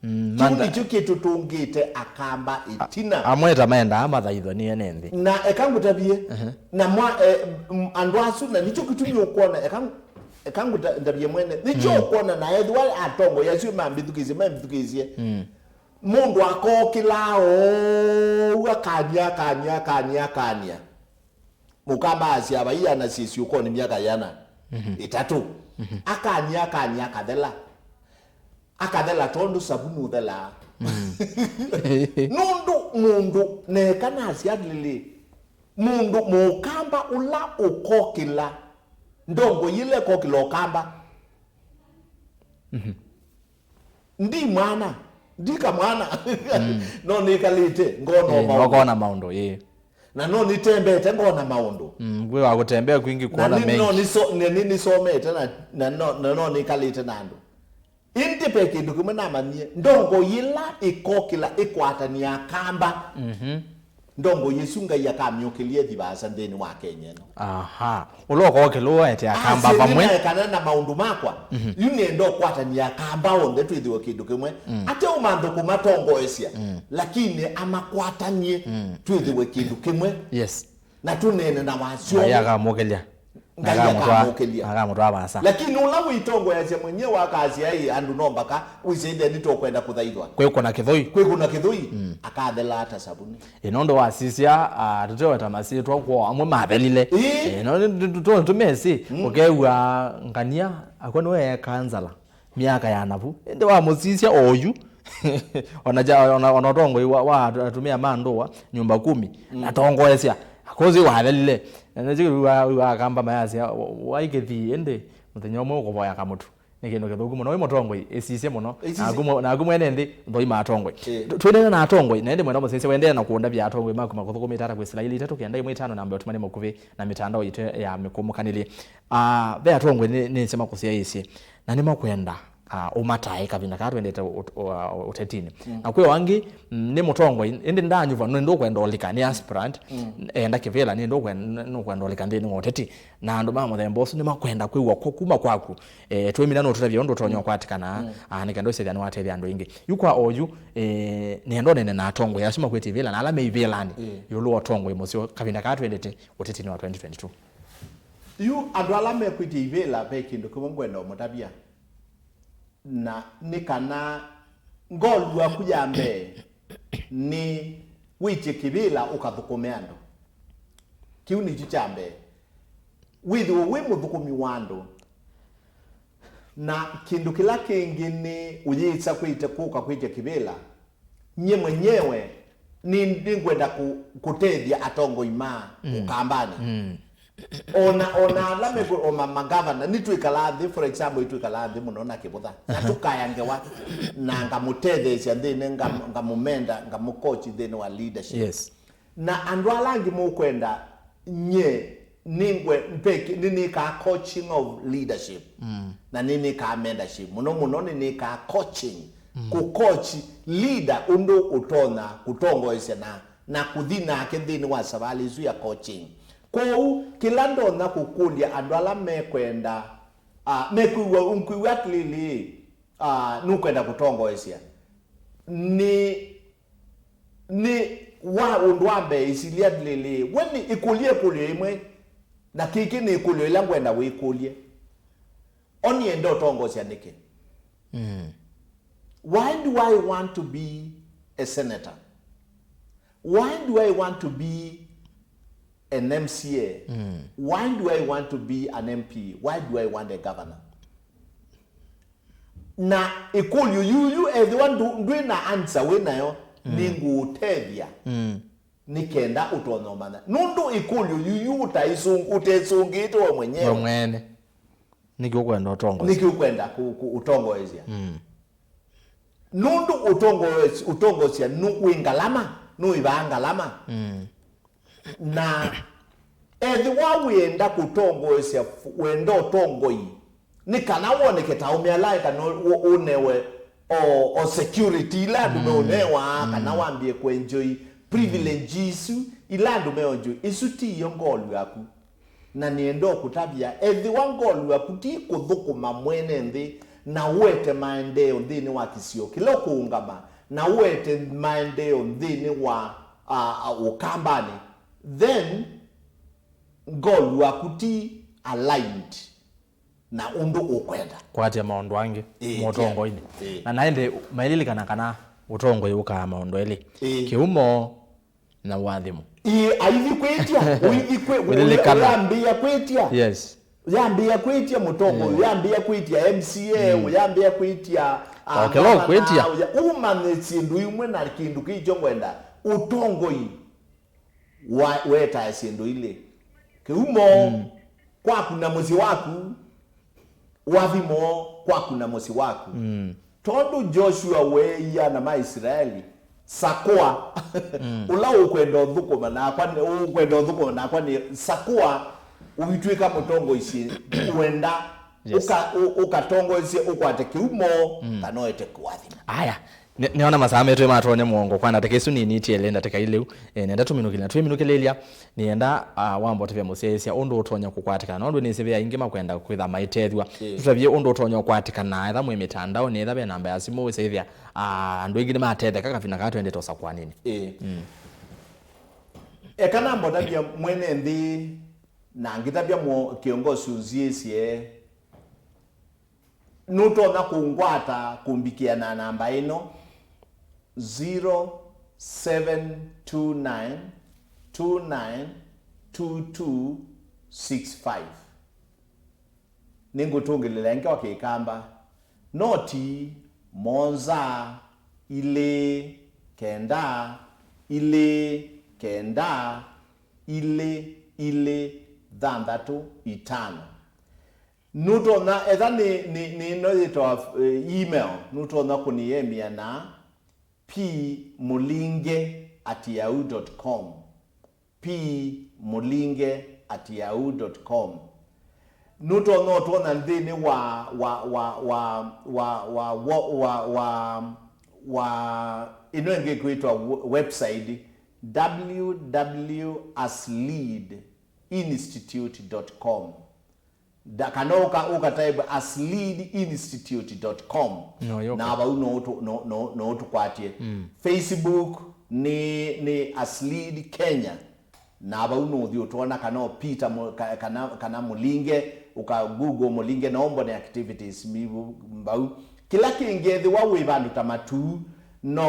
Mm, kĩu manda- nĩkyo kĩtũtũngĩte Akamba ĩtina. Amwe ta maendaa mathaithwe nĩ ene nthĩ. Na eka ngũtavye, ehe, na mwa, eh, m-, andũ asu, na nĩkyo kĩtumi ũkwona, eka ng-, eka ngũta-, ngũtavye mwene, nĩkyo, mm, ũkwona na ethĩwa atongoi asu mambĩthukĩĩsye, mambĩthukĩĩsye. Mm. Mũndũ akokĩlaa oou akany'a, akany'a, akany'a, akany'a. Mũkamba asya, "Vai ana syĩ syũkonĩ myaka yĩana?" Mhm. Ĩtatũ. Mhm. Akany'a, akany'a, akathela. Akathela tondũ savunĩ ũthelaa. Mm. Nũndũ mũndũ neka nasya lĩlĩ, mũndũ mũkamba ũla ũkokĩla, ndongo yĩla ĩkokĩla ũkamba. Mhm. Ndi mwana, ndi kamwana. Mm. No nĩkalĩte, ngona, eh, maũndũ. Nokona maũndũ, ĩĩ. Na no nĩtembete, ngona maũndũ. Mm, kwĩ wa kũtembea kwingĩ, na kuona nĩ-, mengi. No nĩso-, nĩ-, nĩ-, nĩsomete na, na no, na no nĩkalĩte na andũ. Ĩndĩ ve kĩndũ kĩmwe namanyie, ndongo yĩla ĩkokĩla ĩkwatania Akamba. Mhm. Ndongo yĩsu Ngai akamyũkĩlya ĩthi vaasa nthĩnĩ wa Kenya ĩno. Aha. Ũla ũkokĩlũa ete Akamba vamwe. Asya nĩnaekana na maũndũ makwa. Mhm. Yu nĩenda ũkwatany'a Akamba onthe twĩthĩwe kĩndũ kĩmwe. Mm. Ate ũmanthũkũma tongoesya. Mm. Lakini amakwatany'e, mm, twĩthĩwe kĩndũ kĩmwe. Yes. Na tũneene na wasyo. Ngai akamũkĩlya. Ngai akamũtwaa, akamũkĩlya. Akamũtwaa vaasa. Lakini ũla wĩtongoeasya mwenyewe akasya, "Ĩ, andũ no mbaka wĩsĩthĩa nĩtũkwenda kũthaithwa." Kwĩkũna kĩthũi. Kwĩkũna kĩthũi, mm, akathela ata savunĩ. Ĩ, nũndũ wasisya, ah, tũteweta masyĩtwa kwoo amwe mathelile. Ĩ. Ĩ, no, nĩ-, nĩ-, tũ-, tũmesĩ, mm, ũkew'a ngania akwa nĩwe eekaa nzala. Myaka ya navu. Ĩndĩ wamũsisya oyu. Ona ja-, ona, ona ũtongoi wa, wa atu-, atumĩa ma ndũa, nyũmba kumi. Mm. Atongoesya. Akosi wathelile. Na nĩkyo wa, wa Akamba mayasya, wa, waikĩthi, ĩndĩ mũthenya ũmwe ũkũvoya kamũtu. Nĩ kĩndũ kĩthũku mũno. Wĩ mũtongoi, ĩsisye mũno. Ĩsisye. Naku mwe-, naku mwene nthĩ, nthoi ma atongoi. Ĩĩ. Tu-, twĩnene na atongoi, na ĩndĩ mwenda mũsisye, wendee na kũũnda vya atongoi maku makũthũkũmĩte ata kwĩsĩla ilĩ itatũ kenda ĩmwe itano namba ya ũtũmani mũkuvĩ na mĩtandao yitũ ya mĩkũmũkanĩlye. Ah, ve atongoi nĩ, nĩsema kũsyaĩĩsye. Na nĩmakwenda, ah, ũmatae kavinda kaa twendete ũt-, ũ-, ũtetinĩ. Mm. Na kwĩ o angĩ, mm, nĩ mũtongoi, ĩndĩ ndanyuva, nĩ ndũkwenda ũlika, nĩ aspirant, mm, enda kĩvĩla, nĩ ndũkwenda, nũkwenda ũlika nthĩnĩ wa ũteti. Na andũ ma mũthemba ũsu nĩmakwenda kwĩw'a kwa, kuma kwaku. Eh, twĩmina nũtũtavya ũndũ ũtonya, mm, ũkwatĩkana, mm, ah, nĩ kenda ũsethya nĩwatethya andũ aingĩ. Yu kwa oyu, eh, nĩenda ũnene na atongoi asu makwĩte ivĩla na ala me ivĩlanĩ, mm, ĩũlũ wa ũtongoi mũseo, kavinda kaa twendete ũtetinĩ wa twenty twenty-two. Yu andũ ala mekwĩtya ivĩla ve kĩndũ kĩmwe ngwenda ũmũtavya. Na nĩ kana ngolu yaku ya mbee nĩ wĩtye kĩvĩla ũkathũkũme andũ. Kĩu nĩkyo kya mbee. Wĩthĩwe wĩ mũthũkũmi wa andũ. Na kĩndũ kĩla kĩngĩ nĩ ũyĩsa kwĩte kũka kwĩtya kĩvĩla. Nyie mwenyewe Nĩ, nĩngwenda kũ-, kũtethya atongoi ma Ũkambanĩ. Ona, ona ala meku-, o ma-, magavana, nĩtwĩkalaa nthĩ, for example, itwĩkalaa nthĩ mũno na Kĩvũtha. Na tũkaya ngewa, na ngamũtetheesya nthĩnĩ, ngam-, ngamũmenda, ngamũkochi nthĩnĩ wa leadership. Yes. Na andũ ala angĩ mũkwenda, nye, nĩngwe-, mbeki-, nĩnĩkaa coaching of leadership. Na nĩnĩkaa mentorship. Mũno mũno nĩnĩkaa coaching. Kũkochi leader ũndũ ũtonya kũtongoesya na, na kũthi nake nthĩnĩ wa savalĩ ĩsu ya coaching. Kwoou, kĩla ndonya kũkũlya andũ ala mekwenda, ah, mekwĩw'a, ũkwĩw'a atĩlĩlĩ, ah, nũkwenda kũtongoesya. Nĩ, nĩ wa ũndũ wa mbee, ĩsilya atĩlĩlĩ, we nĩ ĩkũlye ĩkũlyo ĩmwe, na kĩkĩ nĩ ĩkũlyo ĩla ngwenda wĩkũlye. Onienda ũtongosya nĩkĩ? Why do I want to be a senator? Why do I want to be an M C A? Why do I want to be an M P? Why do I want a governor? Na ĩkũlyo yuyu, ethĩwa ndũ-, ndwĩ na answer wĩ nayo, nĩngũũtethya nĩ kenda ũtonya ũmanya. Nũndũ ĩkũlyo yuyu ũtaĩsũng-, ũtesũngĩĩte we mwenyewe. We mwene. Nĩkĩ ũkwenda ũtongoesya? Nĩkĩ ũkwenda kũ-, kũ-, ũtongoesya? Nũndũ ũtongoes-, ũtongosya nũ-, wĩ ngalama, nũĩvaa ngalama. Na ethĩwa wĩenda kũtongoesya, wenda ũtongoi, nĩ kana woneke ta ũmĩalae, kana ũ-, ũnewe o, o security ila andũ meũnewa, kana wambie kũenjoy privilege isu ila andũ meũenjoy. Isu tiyo ngolu yaku. Na nĩenda ũkũtavya, ethĩwa ngolu yaku ti kũthũkũma mwene nthĩ, na ũete maendeeo nthĩnĩ wa kĩsio kĩla ũkũũngama, na ũete maendeeo nthĩnĩ wa, a, a, Ũkambanĩ, then ngolu yaku ti aligned na ũndũ ũkwenda. Kwatya maũndũ angĩ Ĩĩ, motongoinĩ. Ĩĩ. Na naende maililikana kana ũtongoi ũkaa maũndũ elĩ. Ĩĩ. Kĩumo na ũathimo. Ĩĩ, aithi kwĩtya, ũithi kwĩ-, Wĩlilikana. Ũyambĩĩa kwĩtya. Yes. Ũyambĩĩa kwĩtya mũtongoi, ũyambĩĩa kwĩtya M C A, ũyambĩĩa kwĩtya, ah, O kĩla ũkwĩtya. Ũya-, ũmanye syĩndũ imwe na kĩndũ kĩkyo ngwenda. Ũtongoi wa-, wetae syĩndũ ilĩ. Kĩumo kwaku na mũsyĩ waku, ũathimo kwaku na mũsyĩ waku. Tondũ Joshua weeie ana ma Isilaeli, sakũa, ũla ũkwenda ũthũkũma nakwa nĩ, ũkwenda ũthũkũma nakwa nĩ sakũa, ũitw'ĩka mũtongoi syĩ wenda, Yes. ũka-, ũ-, ũkatongoesye ũkwate kĩumo, kana ũete kũathima. Aya, nĩ-, nĩona masaa metũ matonya mũongo kwa ndatĩka ĩsu nini tiele ndatĩka ilĩu. E, nenda tũminũkĩlya, twĩminũkĩlĩlya, nĩenda, ah, wamba ũtavya mũsyaĩĩsya ũndũ ũtonya kũkwatĩkana, nũndũ nĩsĩ ve aingĩ makwenda kwĩtha maitethw'a. Ĩĩ. Tũtavye ũndũ ũtonya ũkwatĩkana, etha mwĩ mĩtandaonĩ, etha ve namba ya simũ, wĩsaĩthya, ah, andũ aingĩ nĩmatetheka kavina kaa twendete ũsakũanĩnĩ. Ĩĩ. Eka namba ũtavya mwene nthĩ, na ngĩtavya mũ-, kĩongosi ũnziĩsye, nũtonya kũngwata kũmbikĩa na namba ĩno, zero seven two nine two nine two two six five. Nĩngũtũngĩlĩla ĩngĩ wa Kĩkamba, noti mũonza ilĩ kenda ilĩ kenda ilĩ ilĩ thanthatũ itano. Nũtonya, etha nĩ, nĩ, nĩ ĩno yĩtawa, eh, email, nũtonya kũniemia na p mũlinge at yahoo dot com. P mũlinge at yahoo dot com. Nũtonya ũtwona nthĩnĩ wa, wa, wa, wa, wa, wa, wa, wa, wa, wa, ĩno ĩngĩ kwĩtwa w-, website, w w w as lead institute dot com. Da-, kana ũka, ũka type as lead institute dot com. No, yoka. Na vau no ũtũ-, no, no, no ũtũkwatye. Mm. Facebook nĩ, nĩ as lead Kenya. Na vau no ũthi ũtwona kana o Peter Mu-, ka-, kana, kana Mũlinge, ũka Google Mũlinge, no mbone activities mi vu-, vau. Kĩla kĩngĩ, ethĩwa wĩ vandũ ta Matuu, no,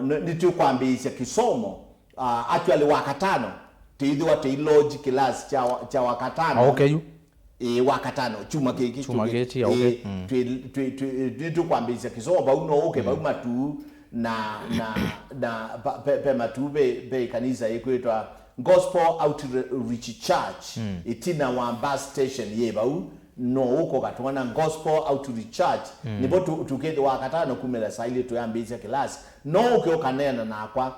nĩ, nĩtũkwambĩĩsya kĩsomo. Ah, actually, Wakatano, tĩithĩwa tĩi lodge class kya wa-, kya Wakatano. Ah, okay, yu. Ĩĩ, Wakatano, kyumwa kĩkĩ, Kyumwa kĩkĩ, ĩĩ, okay. Mm. Twĩ, twĩ, twĩ, nĩtũkwambĩĩsya kĩsomo vau, no ũke vau Matuu, na na na pa- pe, pe matu ve ve kanisa ikwitwa Gospel Outreach Church, mm, itina wa bus station ye vau, no uko katwana Gospel Outreach Church, mm, nivo tu- tukĩthĩ wa katano kumĩla saa ilĩ tuyambĩĩsya kĩlasi. No ũke ũkaneena nakwa,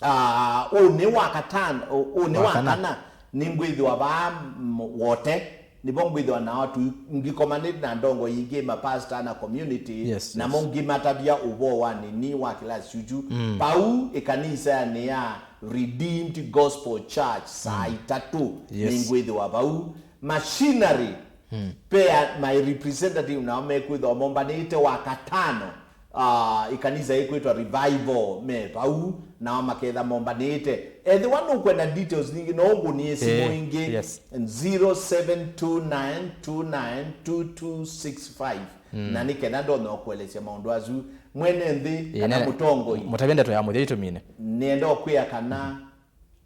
ah, ũnĩ wa katano, ũ- ũnĩ wa Wa kana. kana, nĩngwĩthĩwa vaa m- wote, nĩvo ngwĩthĩwa nao tu ngĩkomanĩte na ndongo ingĩ, mapasta na community, yes, namo yes, ngĩmatavya ũvoo wa nini wa kĩlasi chuchu. Mm. Vau ĩkanisanĩ ya Redeemed Gospel Church saa, mm, itatũ, yes, nĩngwĩthĩwa vau. Machinery, hmm, pea my representative nao mekwĩthwa mombanĩte wa katano, ah, ikanisa ikwĩtwa Revival me vau, nao maketha mombanĩte. Ethĩwa nũkwenda details ningĩ, no ũngũnie simũ, eh, ĩngĩ, yes, zero seven two nine two nine two two six five. Mm. Na nĩ kenda ndonya kũelesya maũndũ asu mwene nthĩ, ĩĩ, kana nene mũtongoi. Mũtavye ndeto ya mũthya itũmine. Nĩenda ũkwĩa kana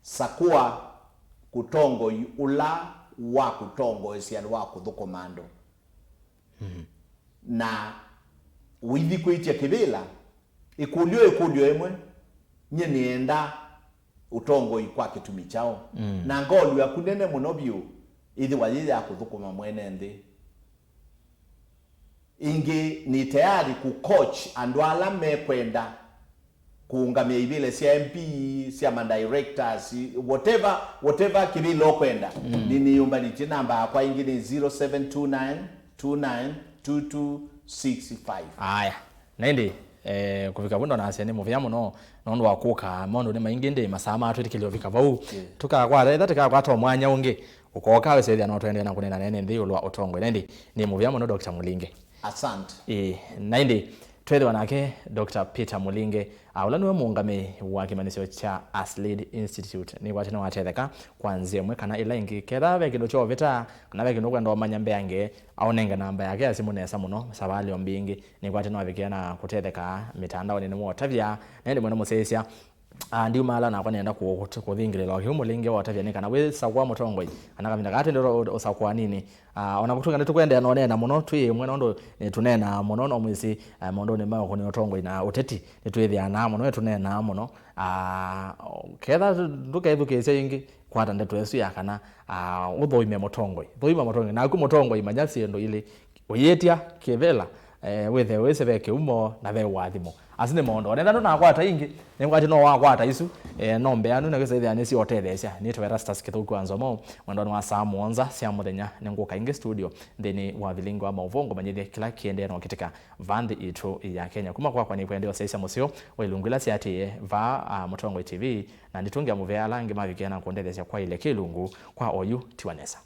sakũa kũtongoi ũla wa kũtongoesya andũ wa kũthũkũma andũ. Mm. Na ũithi kwĩtya kĩvĩla, ĩkũlyo, ĩkũlyo ĩmwe, nyie nĩenda ũtongoi kwa kĩtumi kyaũ? Mm. Na ngolu yaku nene mũno vyũ ĩthĩwa yĩ ya kũthũkũma mwene nthĩ. Ĩngĩ nĩ tayari kũcoach andũ ala mekwenda kũũngamĩa ivĩla sya M P, sya ma directors, whatever, whatever kĩvĩla ũkwenda. Mm. Nĩ nĩyũmbanĩtye namba yakwa ĩngĩ nĩ zero seven two nine two nine two two six five. Aya. Na ĩndĩ, eh, kũvika vu ndonasya nĩ mũvea mũno nũndũ wa kũka maũndũ nĩ maingĩ, ĩndĩ masaa matwĩtĩkĩlya ũvika vau. Yeah. Tũkakwata, etha tũkakwata o mwanya ũngĩ, ũkoka wĩsethĩa no tũendee na kũneena nene nthĩ ĩũlũ wa ũtongoi. Na ĩndĩ nĩ mũvea mũno, Doctor Mũlinge. Asante. Ĩĩ, na ĩndĩ twethĩwa nake Doctor Peter Mũlinge, a, ũla nĩwe mũũngamĩi wa kĩmanyĩsyo kya Aslid Institute. Nĩkwatĩ nĩwatetheka kwa nzĩa ĩmwe kana ĩla ĩngĩ. Ketha ve kĩndũ kyoovĩta, kana ve kĩndũ ũkwenda ũmanya mbeange, aũnenge namba yake ya simũ nesa mũno, savalĩ o mbingĩ. Nĩkwatĩ nĩwavikĩa na kũtetheka mĩtandaonĩ nĩwotavya, na ĩndĩ mwene mũsyaĩĩsya, ah, ndiumaala nakwa nĩenda kũ- kũ- kũthingĩlĩla o kĩu Mũlinge wotavya nĩ kana wĩsakũa mũtongoi, kana kavinda kaa twĩndĩ ũsakũa nini. Ah, ona kũtw'ĩka nĩtũkwendeea na ũneena mũno twĩ ĩmwe, nũndũ nĩtũneenaa mũno, no mwĩsĩ, ah, maũndũnĩ ma ũkũnĩa ũtongoi na ũteti nĩtwĩthĩanaa mũno, nĩtũneenaa mũno. Ah, ketha ndũkethukĩĩsya ĩngĩ, kwata ndeto ĩsu ya kana, ah, ũthũime mũtongoi. Thũima mũtongoi. Naku mũtongoi, manya syĩndũ ilĩ. Ũyĩtya kĩvĩla, eh, wĩthĩe wĩsĩ ve kĩumo na ve ũathimo. Asu nĩ maũndũ. Onenda ndũnakwata ingĩ, nĩngwatĩ no wakwata isu, eh, no mbeanu na kĩsĩthĩa nĩsiũtetheesya. Nĩtwe Erastus Kĩthũku wa Nzomo, mwendonĩ wa saa mũonza sya mũthenya, nĩngũka ingĩ studio nthĩnĩ wa vilingi wa maũvoo ngũmanyĩthye kĩla kĩendee na ũkĩtĩka va nthĩ itũ ya Kenya. Kuma kwakwa nĩkwendea ũsyaisya mũseo wa ilungu ila siatĩĩe vaa, ah, Mũtongoi T V, na nditũngĩa mũvea ala angĩ mavikĩa na kũndetheesya kwaĩlya kĩ ilungu kwa oyu tiwa nesa.